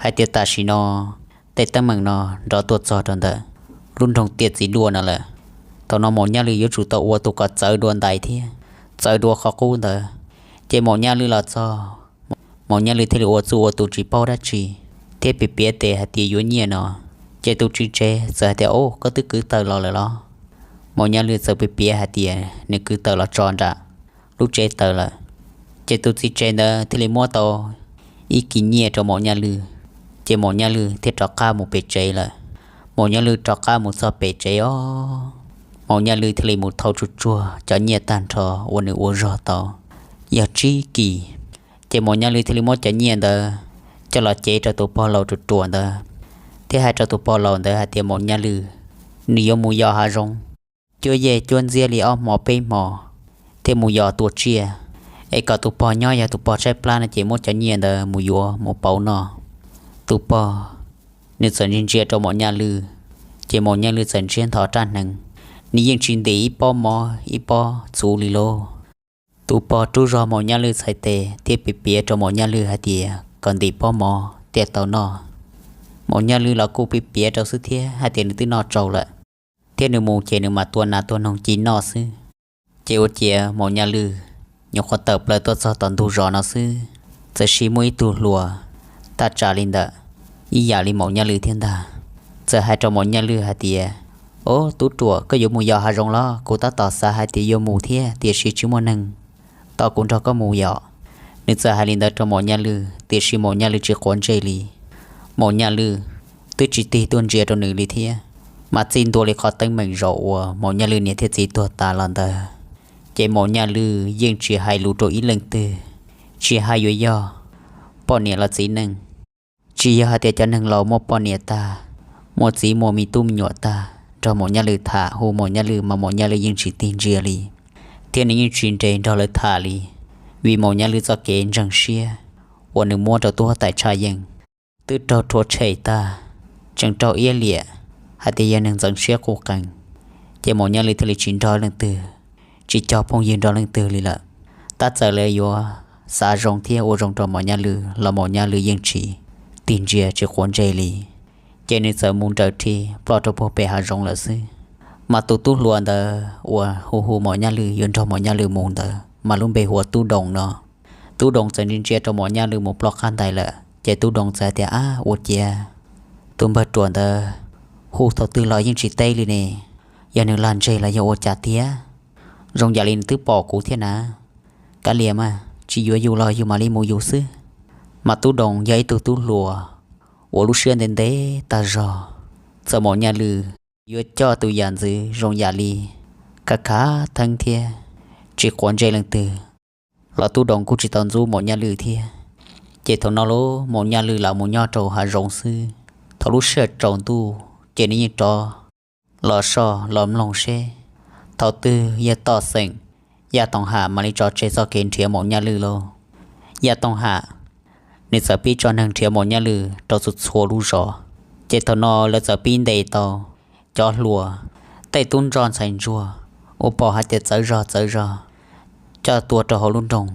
hais tias tam sim no tej teeb meem no nrov tuaj txog rau ntawm lub nroog Tiaj Txiv Duaj no lawm. Thaum no Maum Nyaj Lwj yuav tsum tau ua tus kom txawv dua ntais thiab txawv dua qhov qub ntawd. Ces Maum Nyaj Lwj los txog, Maum Nyaj Lwj thiaj li ua txuj ua tus tsis paub dab tsi thiab piav piav tes hais tias yuav nyiaj no. Ces tus tswv tsev txawm hais tias, ub, koj twb kwv taws los lawm los? Maum Nyaj Lwj txawm piav piav hais tias nws kwv taws los tso nram lub tsev taws lawm. Ces tus txiv tsev ntawd thiaj li muab tau ib kis nyiaj rau Maum Nyaj Lwj, ces Maum Nyaj Lwj thiaj rov qab mus pem tsev lawm. Maum Nyaj Lwj rov qab mus txog pem tsev os, Maum Nyaj Lwj thiaj li mus thau tsuag tsuag cov nyiaj tag nrho uas nws ua zog tau yog tsib kis. Ces Maum Nyaj Lwj thiaj li muab cov nyiaj ntawd coj los cev rau tus pog laus ruam ruam ntawd, thiab hais rau tus pog laus ntawd hais tias Maum Nyaj Lwj nws yuav mus yos hav zoov cuab yej cuab ntxiab li ob hmo peb hmo thiab mus yos tua tsiaj, es kom tus pog nyob, yog tus pog tshaib plab no ces muab cov nyiaj ntawd mus yuav mus pauv noj. Tus pog nws txawm ntsia ntsia rau Maum Nyaj Lwj, ces Maum Nyaj Lwj txawm ntsiab ntho rab hneev, nws yeej tsis ntim ib pob mov ib pob txhuv li lauj. Tus pog rub zog Maum Nyaj Lwj txhais tes thiab piav piav rau Maum Nyaj Lwj hais tias kom ntim pob mov thiaj tau noj. Maum Nyaj Lwj los kuj piav piav rau xwb thiab hais tias nws twb noj tsau lawm, thiab nws mus ces nws mam tua nas tua noog ci noj xwb. Ces ua ciav Maum Nyaj Lwj nyuam qhuav tawm plaws tuaj txog tom ntug zos no xwb, txawm sis muaj ib tug hluas thaj tsam li ntawm ib yam li Maum Nyaj Lwj thiab ntag, txawm hais rau Maum Nyaj Lwj hais tias, ob, tub ruam, koj yuav mus yos hav zoov los? Kuv tab tom xav hais tias yuav mus thiab tiam sis tsis muaj neeg tos kuv nrog koj mus yom. Nws txawm hais li ntawd rau Maum Nyaj Lwj tiam sis Maum Nyaj Lwj tsis quav ntsej li. Maum Nyaj Lwj twb tsis tig tuaj ntsia rau nws li thiab, mas txij ntua li qhov teeb meem zaum uas Maum Nyaj Lwj niam thiab txiv tuag tas los ntawd, ces Maum Nyaj Lwj yeej tsis hais lus rau ib leej twg, tsis hais yuav yog poj niam los txiv neej. Tsis yog hais tias cov neeg laus muaj poj niam tag, muaj txiv muaj me tub me nyuam tag, nrog Maum Nyaj Lwj tham hu Maum Nyaj Lwj mas Maum Nyaj Lwj yeej tsis tig ntsia li, thiab nws yeej tsis nres nrog lawv tham li, vim Maum Nyaj Lwj txoj kev ntseeg siab uas nws muab rau tub huab tais Tshaj Yeej twb raug rhuav tshem tag, tseem raug iab liam hais tias yog neeg ntxeev siab quj qees. Ces Maum Nyaj Lwj thiaj li tsis nrog leej twg, tsis cog phooj ywg nrog leej twg li lawm. Tab txawm lawv yuav xav zoo thiab ua zoo rau Maum Nyaj Lwm los Maum Nyaj Lwm yeej tsis tig ntsia tsis quav ntsej li. Ces nws txawm mus nrawm rhi ploj rau puag pem hav zoov lawm xwb. Mas tus tub hluas ntawd uas hu hu Maum Nyaj Lwm yuav nrog Maum Nyaj Lwm mus ntawd mas lub npe hu ua Tub Doo no. Tub Doo txawm ntsia ntsia rau Maum Nyaj Lwm mus ploj qab ntais lawm ces Tub Doo txawm hais tias, Ab, ua ciav tus npawg ruam ntawd hu thaum twg los yeej tsis teb li ne, yog nws lag ntseg los yog ua cas tiag? Zoo yam li nws twb pom kuv thiab na. Kav liam mas, tsis yuav yus los yus mam li mus yus xwb. Mas Tub Doo yog ib tug tub hluas uas lub siab ntev ntev tag zog, txawm Maum Nyaj Lwm yuav coj tus yam ntxwv zoo yam li khav khav theeb thiab tsis quav ntsej leej twg los Tub Doo kuj tsis tau ntxub Maum Nyaj Lwm thiab. Ces thaum no lub Maum Nyaj Lwm lam mus nyob rau hav zoov xwb. Thaum lub sij hawm tsaus ntuj ces nws yeej rov los soj los mloog seb thaum twg yawg Tooj Xeem, Yaj Tooj Ham mam li tso tseg txoj kev nrhiav Maum Nyaj Lwm lauj. Yaj Tooj Ham nws txawm pib tso neeg nrhiav Maum Nyaj Lwm rau txhua txhua lub zos. Ces thaum no lawv txawm pib ntes tau cov hluas, tej tub ntsoj ntxhais ntsuag uas pom hais tias txawv zog txawv zog coj tua rau hauv lub nroog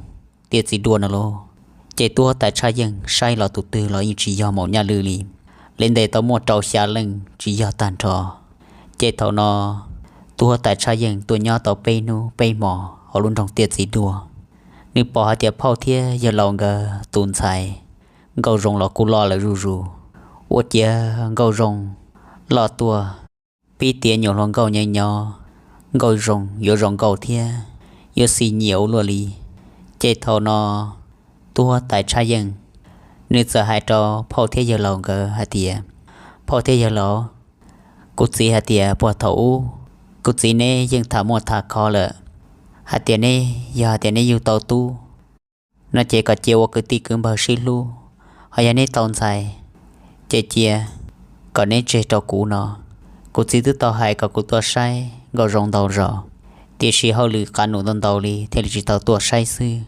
Tiaj Txiv Duaj no lauj. Ces tub huab tais Tshaj Yeej saib los tus twg los yeej tsis yog Maum Nyaj Lwm li. Lawv ntes tau muaj rau xya leej tsis yog tag nrho. Ces thaum no tub huab tais Tshaj Yeej tuaj nyob tau peb hnub peb hmos hauv lub nroog Tiaj Txiv Duaj. Nws pom hais tias phauj thiab yawg laus nkawd tus ntxhais Nkauj Zoo los kuj loj lawm zuj zus. Ua ciav Nkauj Zoo loj tuaj pib tiav nyuam hluas nkauj nyeem nyob, Nkauj Zoo yuav zoo nkauj thiab yuav xis nyiam ua luaj li. Ces thaum no tub huab tais Tshaj Yeej nws txawm hais rau phauj thiab yawg laus nkawd hais tias, Phauj thiab yawg laus, kuv txiv hais tias puag thaum ub kuv txiv neb yeej tham muaj tham kho lawm, hais tias neb yog hais tias neb yug tau tub no ces kom cia ua kwv tij kwv npawg sib hlub, ho yog neb tau ntxhais ces cia kom neb tseg rau kuv no. Kuv txiv twb tau hais kom kuv tuaj saib Nkauj Zoo ntau zaus, tiam sis hauj lwm qav num ntau ntau li thiaj li tsis tau tuaj saib xwb.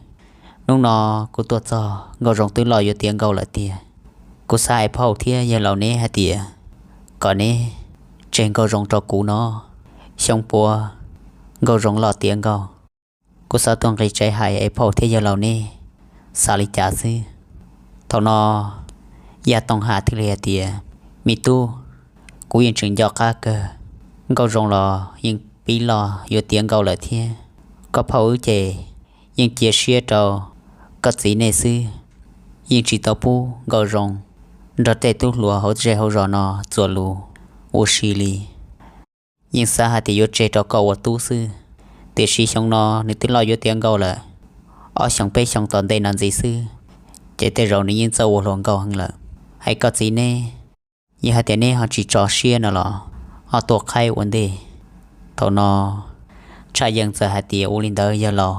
Hnub no kuv tuaj txog Nkauj Zoo twb loj yuav tiav nkauj lawm tiag. Kuv xav hais phauj thiab yawg laus neb hais tias kom neb tseg Nkauj Zoo rau kuv no, xyoo puav Nkauj Zoo loj tiav nkauj. Kuv xav tuaj nqis tsev hais es phauj thiab yawg laus neb xav li cas xwb. Thaum no Yaj Tooj Ham thiaj li hais tias, Me tub, kuv yeej tseem nco qab kawg, Nkauj Zoo los yeej pib loj yuav tiav nkauj lawm thiab. Koj phauj wb ces yeej cia siab rau koj txiv nej xwb, yeej tsis tau pub Nkauj Zoo nrog tej tub hluas hauv zej hauv zos no txuas lus ua si li. Yeej xav hais tias yuav tseg rau koj ua tub xwb, tiam sis xyoo no nws twb loj yuav tiav nkauj lawm, ob xyoos peb xyoos tom ntej no ntxiv xwb, ces tej zaum nws yeej txawj ua hluas nkauj heev lawm. Hais koj txiv neb, yog hais tias neb ho tsis tso siab no los ho tuaj qhaib ua ntej. Thaum no Tshaj Yeej txawm hais tias, Ua li ntawd yawg laus,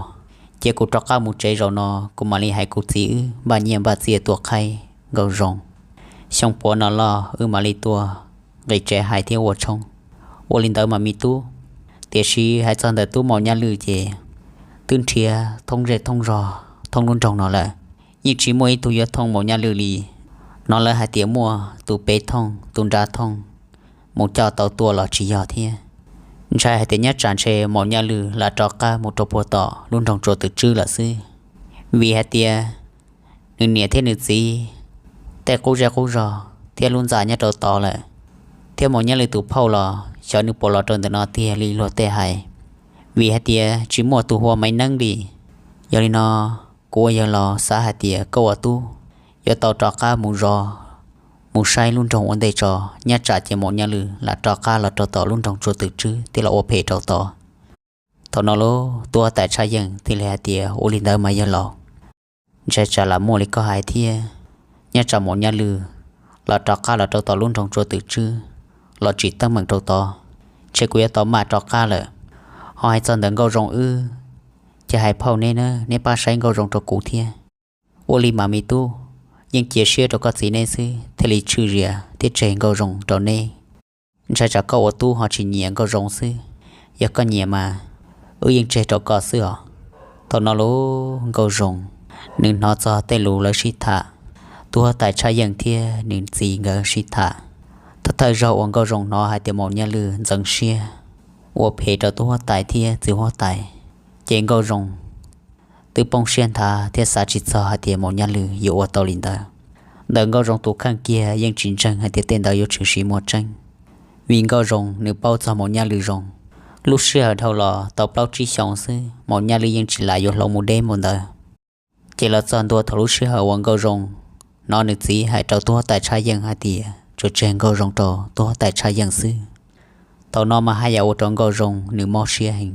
cia kuv rov qab mus tsev, zaum no kuv mam li hais kuv txiv wb npaj nyiaj npaj txiaj tuaj qhaib Nkauj Zoo. Xyoo puav no loj wb mam li tuaj nqis tsev hais thiab ua tshoob. Ua li ntawd mas me tub. Tiam sis hais txog ntawm tub Maum Nyaj Lwm ces twb nrhiav thoob zej thoob zos thoob lub nroog no lawm, yeej tsis muaj ib tug yuav thooj Maum Nyaj Lwm li. Hnov lawv hais tias muaj tus pem thooj tus nram thooj mus coj tau tuaj los tsis yog thiab. Ntshai hais tias nyob tsam ntshe Maum Nyaj Lwm lam rov qab mus rau puag tom lub nroog Tsua Twm Tswb lawm xwb, vim hais tias nws niam thiab nws txiv tej qub zej qub zog thiab lub ntxa nyob rau tod lawm, thiab Maum Nyaj Lwm tus phauj los xyov nws puas los rau ntawm no tiag li luag tej hais, vim hais tias tsis muaj tus hu ua Maiv Neeb li. Yog li no, kuv ua yawg laus xav hais tias koj ua tub yuav tau rov qab mus zov, mus saib lub nroog ua ntej tso, nyob tsam ces Maum Nyaj Lwm lam rov qab los rau tom lub nroog Tsua Twm Tswb thiab los ua phem rau tod. Thaum no lub tub huab tais Tshaj Yeej thiaj li hais tias, Ua li ntawd mas yawg laus, ntshai tsam lam muaj li koj hais thiab. Nyob tsam Maum Nyaj Lwm los rov qab los rau tom lub nroog Tsua Twm Tswb los tsim teeb meem rau tod, ntshe kuv yuav tau maj rov qab lawm. Ho hais txog ntawm Nkauj Zoo wb, ces hais phauj neb na, neb pab saib Nkauj Zoo rau kuv thiab. Ua li mas me tub, yeej cia siab rau koj txiv neb xwb thiaj li tshwj zias thiab tseg Nkauj Zoo rau neb. Ntshai tsam koj ua tub ho tsis nyiam Nkauj Zoo xwb, yog koj nyiam mas wb yeej tseg rau koj xwb os. Thaum no lub Nkauj Zoo nws hnov txog tej lus lawv sib tham, tub huab tais Tshaj Yeej thiab nws txiv nkawd sib tham, thawj thawj zaug uas Nkauj Zoo hnov hais tias Maum Nyaj Lwm ntxeev siab ua phem rau tub huab tais thiab txiv huab tais, ces Nkauj Zoo twb poob siab nthav thiab xav tsis txog hais tias Maum Nyaj Lwm yuav ua tau li ntawd. Ntawm Nkauj Zoo tus kheej kiag yeej tsis ntseeg hais tias tej ntawd yuav tshwm sim muaj tseeb, vim Nkauj Zoo nws paub txog Maum Nyaj Lwm zoo. Lub sij hawm dhau los tau plaub tsib xyoos xwb Maum Nyaj Lwm yeej tsis lam yuav hloov mus deb npaum ntawd. Ces los txog ntua thaum lub sij hawm uas Nkauj Zoo hnov nws txiv hais rau tub huab tais Tshaj Yeej hais tias tsuas tseg Nkauj Zoo rau tub huab tais Tshaj Yeej xwb. Thaum no mas haj yam ua rau Nkauj Zoo nws mob siab heev,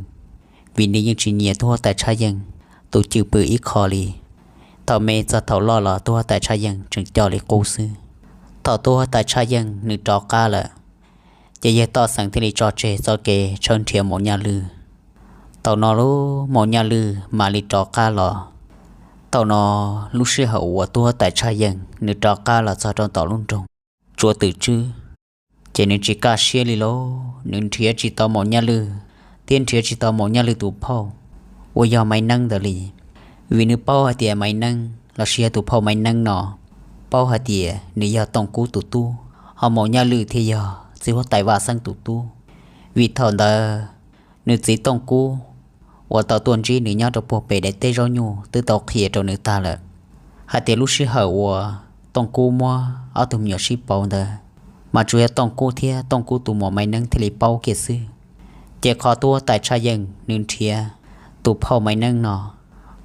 vim nws yeej tsis nyiam tub huab tais Tshaj Yeej tus cwj pwm ib qho li. Thaum me txog thaum loj los tub huab tais Tshaj Yeej tseem coj li qub xwb. Thaum tub huab tais Tshaj Yeej nws rov qab lawm, ces yawg Toj Xeem thiaj li tso tseg txoj kev tshawb nrhiav Maum Nyaj Lwm. Thaum no lub Maum Nyaj Lwm mam li rov qab los. Thaum no lub sij hawm uas tub huab tais Tshaj Yeej nws rov qab los txog rau tom lub nroog Tsuav Twm Tswb, ces nws tsis kaj siab li lauj, nws nrhiav tsis tau Maum Nyaj Lwm thiab nrhiav tsis tau Maum Nyaj Lwm tus phauj uas yog Maiv Neeb ntawd li. Vim nws paub hais tias Maiv Neeb los sis yog tus phauj Maiv Neeb no paub hais tias nws yog Tooj Kub tus tub, ho Maum Nyaj Lwm thiaj yog txiv huab tais Vaj Xeeb tus tub. Vim thaum ntawd nws txiv Tooj Kub uas tau tuaj ntsib nws nyob rau puag pem daim teb zaub nyuj twb tau qhia rau nws tag lawm hais tias lub sij hawm uas Tooj Kub muab ob tug me nyuam sib pauv ntawd, mas tsuas yog Tooj Kub thiab Tooj Kub tus muam Maiv Neeb thiaj li paub kiag xwb. Ces qhov tub huab tais Tshaj Yeej nws nrhiav tus phauj Maiv Neeb no,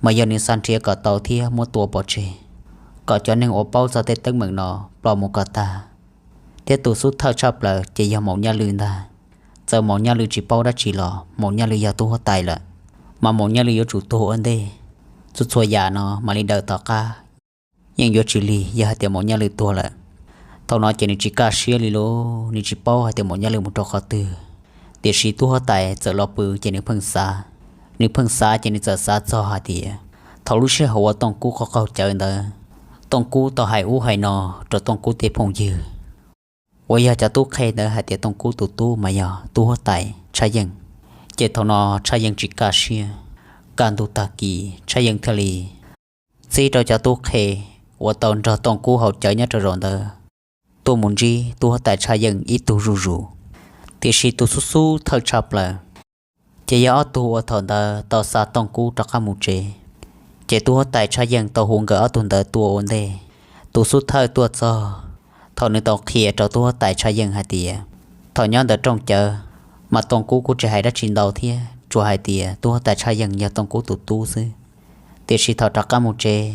mas yog nws xav nrhiav kom tau thiab muab tua pov tseg, kom cov neeg uas paub txog tej teeb meem no ploj mus kom tag. Thiab tus xub thawj tshaj plaws ces yog Maum Nyaj Lwm ntag. Txawm Maum Nyaj Lwm tsis paub dab tsi los Maum Nyaj Lwm yog tub huab tais lawm, mas Maum Nyaj Lwm yuav tsum tuag ua ntej. Txhua txhua yam no mam li daws tom qab, yeej yuav tsis lig yog hais tias Maum Nyaj Lwm tuag lawm. Thaum no ces nws tsis kaj siab li lauj, nws tsis paub hais tias Maum Nyaj Lwm mus rau qhov twg. Tiam sis tub huab tais txawm los pw ces nws pheej xav, nws pheej xav ces nws txawm xav txog hais tias thaum lub sij hawm uas Tooj Kub qaug qaug cawv ntawd, Tooj Kub tau hais ub hais no rau Tooj Kub tej phooj ywg uas yog cov tub qhe ntawd hais tias Tooj Kub tus tub mas yog tub huab tais Tshaj Yeej. Ces thaum no Tshaj Yeej tsis kaj siab, kaj ntug tag kis Tshaj Yeej thiaj li txib rau cov tub qhe uas tau nrog Tooj Kub haus cawv nyob rau zaum ntawd tuaj mus ntsib tub huab tais Tshaj Yeej ib tug zuj zus. Tiam sis tus xub xub thawj tshaj plaws ces yog ob tug uas thaum ntawd tau xa Tooj Kub rov qab mus tsev. Ces tub huab tais Tshaj Yeej tau hu nkawd ob tug ntawd tuaj ua ntej. Tus xub thawj tuaj txog, thaum nws tau qhia rau tub huab tais Tshaj Yeej hais tias thaum nyob ntawm rooj cawv mas Tooj Kub kuj tsis hais dab tsi ntau thiab, tsuas hais tias tub huab tais Tshaj Yeej yog Tooj Kub tus tub xwb. Tiam sis thaum rov qab mus tsev,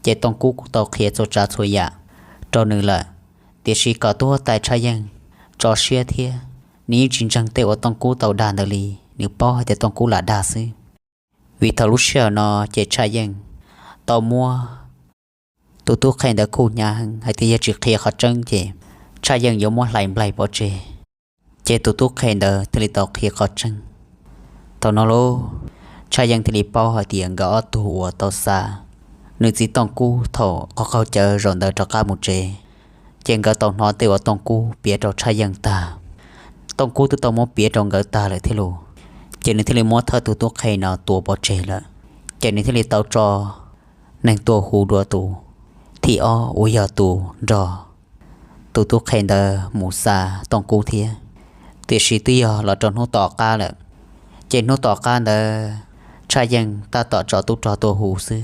ces Tooj Kub kuj tau qhia txhua tsav txhua yam rau nws lawm. Tiam sis kom tub huab tais Tshaj Yeej tso siab thiab, nws yeej tsis ntseeg tej uas Tooj Kub tau dag ntawd li, nws paub hais tias Tooj Kub lam dag xwb. Vim thaum lub sij hawm no ces Tshaj Yeej tau muab tus tub qhe ntawd khuj hnyav heev hais tias yog tsis qhia qhov tseeb ces Tshaj Yeej yuav muab hlais nplaig pov tseg. Ces tus tub qhe ntawd thiaj li tau qhia qhov tseeb. Thaum no lauj, Tshaj Yeej thiaj li paub hais tias nkawd ob tug uas tau xa nws txiv Tooj Kub thaum qaug qaug cawv zaum ntawd rov qab mus tsev, ces nkawd tau hnov tej uas Tooj Kub piav rau Tshaj Yeej tag. Tooj Kub twb tau muab piav rau nkawd tag lawm thiab los, ces nws thiaj li muab thawj tus tub qhe no tua pov tseg lawm. Ces nws thiaj li tau tso neeg tuaj hu dua tus thib ob uas yog tus nrog tus tub qhe ntawd mus xa Tooj Kub thiab, tiam sis twb yog los rau hnub tom qab lawm. Ces hnub tom qab ntawd Tshaj Yeej tab tom tso tub rog tuaj hu xwb,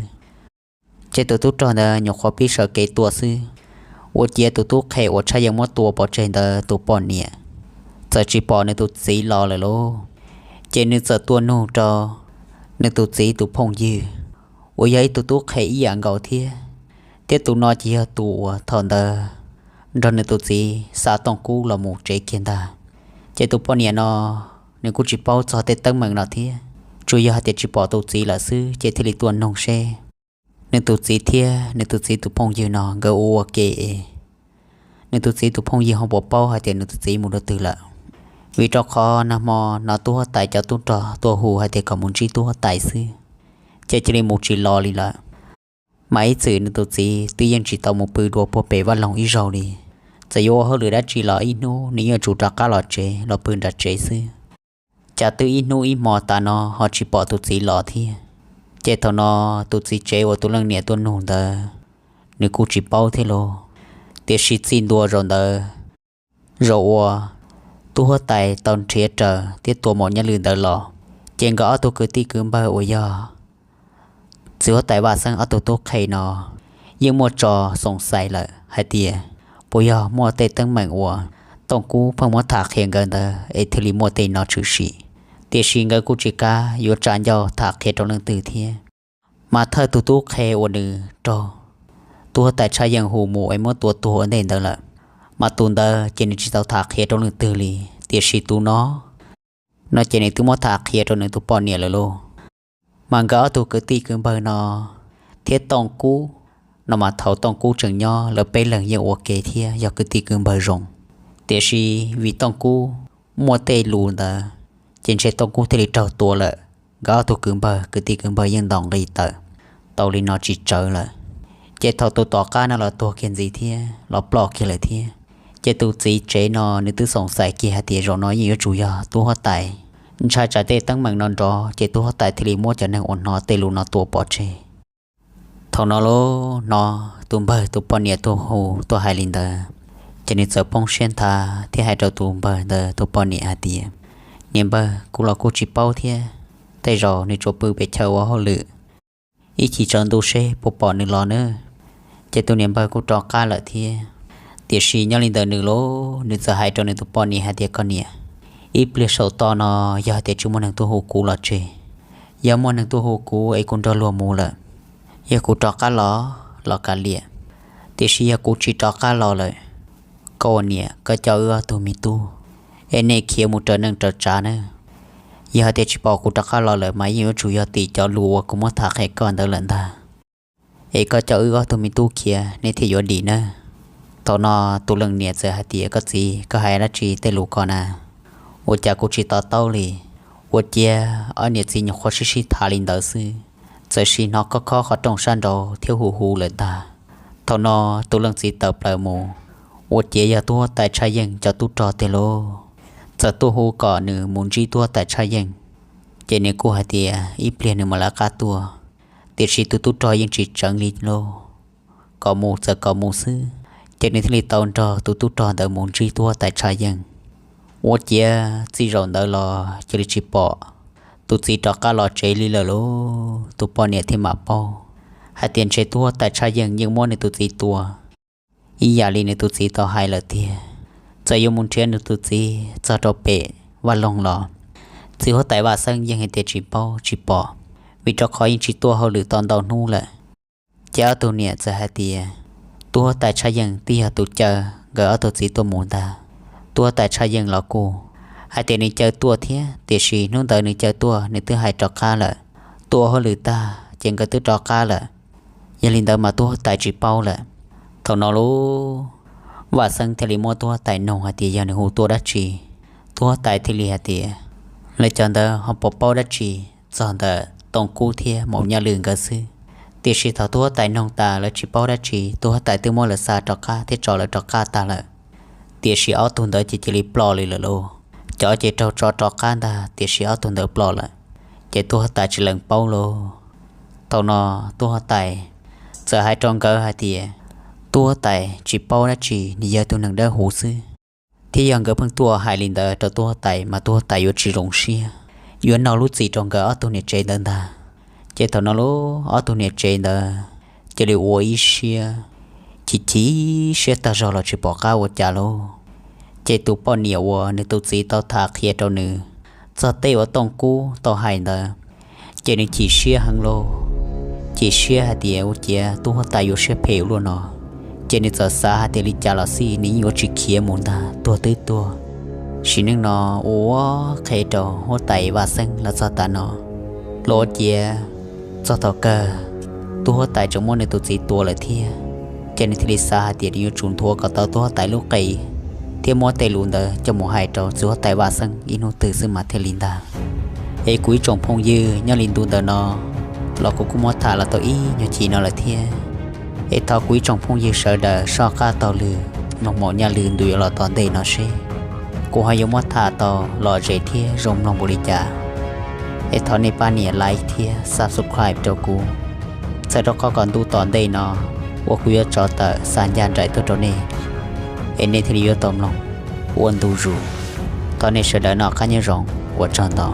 ces tus tub rog ntawd nyuam qhuav pib sawv kev tuaj xwb, ua ciav tus tub qhe uas Tshaj Yeej muab tua pov tseg ntawd tus poj niam txawm tsis pom nws tus txiv los lawm lauj. Ces nws txawm tua nug rau nws tus txiv tus phooj ywg uas yog ib tug tub qhe ib yam nkaus thiab, thiab tus no ces yog tus uas thaum ntawd nrog nws tus txiv xa Tooj Kub los mus tsev kiag ntag. Ces tus poj niam no nws kuj tsis paub txog tej teeb meem no thiab, tsuas yog hais tias tsis pom tus txiv lawm xwb ces thiaj li tuaj nug seb nws tus txiv thiab nws tus txiv tus phooj ywg no nkawd ua ua ke es nws tus txiv tus phooj ywg ho puas paub hais tias nws tus txiv mus rau twg lawm. Vim rau qhov nag hmo no tub huab tais cov tub rog tuaj hu hais tias kom mus ntsib tub huab tais xwb, ces cia li mus tsis los li lawm. Mas ib txwm nws tus txiv twb yeej tsis tau mus pw dua puag pem vaj loog ib zaug li, txawm yuav ua hauj lwm dab tsi los ib hnub nws yeej yuav tsum rov qab los tsev los pw nram tsev xwb. Cas twb ib hnub ib hmo tas no ho tsis pom tus txiv los thiab. Ces thaum no tus txiv tsev uas tus leej niam tuaj nug ntawd, nws kuj tsis paub thiab lauj. Tiam sis txij ntua zaum ntawd, zaum uas tub huab tais tau nrhiav raws thiab tua Maum Nyaj Lwm ntawd los, ces nkawd ob tug kwv tij kwv npawg uas yog txiv huab tais Vaj Xeeb ob tug tub qhe no yeej muaj tso xoom xais lawm hais tias puas yog muaj tej teeb meem uas Tooj Kub pheej muab tham qhia nkawd ntawd es thiaj li muaj tej no tshwm sim. Tiam sis nkawd kuj tsis kam yuav tsa ncauj tham qhia rau leej twg thiab. Mas thawj tus tub qhe uas nws raug tub huab tais Tshaj Yeej hu mus es muab tua tuag ua ntej ntawd lawm, mas tus ntawd ces nws tsis tau tham qhia rau leej twg li. Tiam sis tus no, no ces nws twb muab tham qhia rau nws tus poj niam lawm lauj. Mas nkawd ob tug kwv tij kwv npawg no thiab Tooj Kub no mas thaum Tooj Kub tseem nyob lawv peb leeg yeej ua ke thiab yog kwv tij kwv npawg zoo. Tiam sis vim Tooj Kub muaj tej lus ntawd, ces ntshe Tooj Kub thiaj li raug tua lawm. Nkawd ob tug kwv npawg kwv tij kwv npawg yeej ntaus nqi tawm tau li no tsis tsawv lawm. Ces thaum tus tom qab no los tuag kiag ntxiv thiab los ploj kiag lawm thiab, ces tus txiv tsev no nws twb xoom xais kiag hais tias zaum no yeej yuav tsum yog tub huab tais ntshai tsam tej teeb meem no nrov ces tub huab tais thiaj li muab cov neeg uas hnov tej lus no tua pov tseg. Thaum no los hnov tus npawg tus poj niam tuaj hu tuaj hais li ntawd, ces nws txawm poob siab nthav thiab hais rau tus npawg ntawd tus poj niam hais tias, niam npawg, kuv los kuj tsis paub thiab, tej zaum nws tsuas pw pem chaw ua hauj lwm, ib chim tsaus ntuj seb puas pom nws los nawb. Ces tus niam npawg kuj rov qab lawm thiab. Tiam sis nyob li ntawd nws los nws txawm hais rau nws tus poj niam hais tias, koj niam, ib pliag saum toj no yog hais tias tsis muaj neeg tuaj hu kuv los tseg, yog muaj neeg tuaj hu kuv es kuv nrog luag mus lawm, yog kuv rov qab los los kav liam. Tiam sis yog kuv tsis rov qab los lawm, koj ua niam koj coj wb ob tug me tub es nej khiav mus raws neej raws tsav nawb. Yog hais tias tsis pom kuv rov qab los lawm mas yeej yuav tsum yog tim cov lus uas kuv muab tham qhia koj ntawd lawm ntag. Es koj coj wb ob tug me tub khiav nej thiaj yuav dim nawb. Thaum no tus leej niam txawm hais tias, koj txiv, koj hais dab tsi tej lus ko na? Ua cas kuv tsis to taub li? Ua ciav ob niam txiv nyuam qhuav sib sib tham li ntawd xwb, txawm sis hnov khob khob qhov rooj sab nraud thiab hu hu lawm ntag. Thaum no tus leej txiv tawm plaws mus, ua ciav yog tub huab tais Tshaj Yeej cov tub rog tiag lauj, txawm tuaj hu kom nws mus ntsib tub huab tais Tshaj Yeej. Ces nws kuj hais tias ib pliag nws mam lawv qab tuaj, tiam sis tus tub rog yeej tsis tseev li lauj, kom mus txawm kom mus xwb. Ces nws thiaj li tau nrog tus tub rog ntawd mus ntsib tub huab tais Tshaj Yeej. Ua ciav txij zaum ntawd los cia li tsis pom tus txiv rov qab los tsev li lawm lauj, tus poj niam thiaj mam paub hais tias ntshe tub huab tais Tshaj Yeej yeej muab nws tus txiv tua ib yam li nws tus txiv tau hais lawm tiag. Txawm yuav mus nrhiav nws tus txiv txog rau pem vaj loog los txiv huab tais Vaj Xeeb yeej hais tias tsis paub tsis pom, vim rau qhov yeej tsis tuaj hauj lwm tau ntau hnub lawm. Ces ob tug niam txawm hais tias tub huab tais Tshaj Yeej twb yog tus caw nkawd ob tug txiv tuaj mus ntag. Tub huab tais Tshaj Yeej los kuj hais tias nws caw tuaj thiab, tiam sis hnub ntawd nws caw tuaj nws twb hais rov qab lawm, tuaj ua hauj lwm tag ces nkawd twb rov qab lawm. Yog li ntawd mas tub huab tais tsis paub lawm. Thaum no lauj, Vaj Xeeb thiaj li muab tub huab tais noog hais tias yog nws hu tuaj dab tsi. Tub huab tais thiaj li hais tias lawv cov ntawd ho puas paub dab tsi txog ntawm Tooj Kub thiab Maum Nyaj Lwm nkawd xwb. Tiam sis thaum tub huab tais noog tas lawv tsis paub dab tsi, tub huab tais twb muab lawv xa rov qab thiab tso lawv rov qab tag lawm. Tiam sis ob tug ntawd ces cia li ploj li lawm lauj. Cov ces raug tso rov qab ntag, tiam sis ob tug ntawd ploj lawm. Ces tub huab tais tsis lees paub lauj. Thaum no tub huab tais txawm hais rau nkawd hais tias tub huab tais tsis paub dab tsi, nws yog tus neeg dawb huv xwb, thiab yog nkawd pheej tuaj hais li ntawd rau tub huab tais mas tub huab tais yuav tsis zoo siab, yuav nug lub txim rau nkawd ob tug niam tsev ntawd ntag. Ces thaum no lauj, ob tug niam tsev ntawd cia li ua ib siab chim chim siab tag zog los tsis pom qab ua cas lauj. Ces tus poj niam uas nws tus txiv tau tham qhia rau nws txog tej uas Tooj Kub tau hais ntawd, ces nws chim siab heev lauj. Chim siab hais tias ua ciav tub huab tais yuav siab phem ua luaj no, ces nws txawm xav hais tias li cas los xij nws yeej yuav tsis khiav mus ntag, tuag twb tuag. Sim neej no ua qhev rau huab tais Vaj Xeeb los txog tav no, los ua ciav txog thaum kawg tub huab tais tseem muab nws tus txiv tua lawm thiab. Ces nws thiaj li xav hais tias nws yuav tsum nthuav kom tau tub huab tais lub qe thiab muab tej lus ntawd coj mus hais rau txiv huab tais Vaj Xeeb ib hnub twg xwb mas thiaj li ntag. Es kuv ib tsoom phooj ywg, nyob li ntu ntawm no los kuv kuj muab tham los tau ib nyuag chim no lawm thiab. Es thov kuv ib tsoom phooj ywg sawv daws soj qab taug lw mloog Maum Nyaj Lwm ntu yuav los tom ntej no seb kuv ho yuav muab tham tau lom zem thiab zoo mloog npaum li cas. Es thov nej pab nias like thiab subscribe rau kuv, txhawm rau qhov kom ntu tom ntej no uas kuv yuav tso tawm xa ncaj nraim tuaj rau nej, es nej thiaj li yuav tau mloog ua ntu zus. Thov nej sawv daws noj qab nyob zoo, ua tsaug ntau.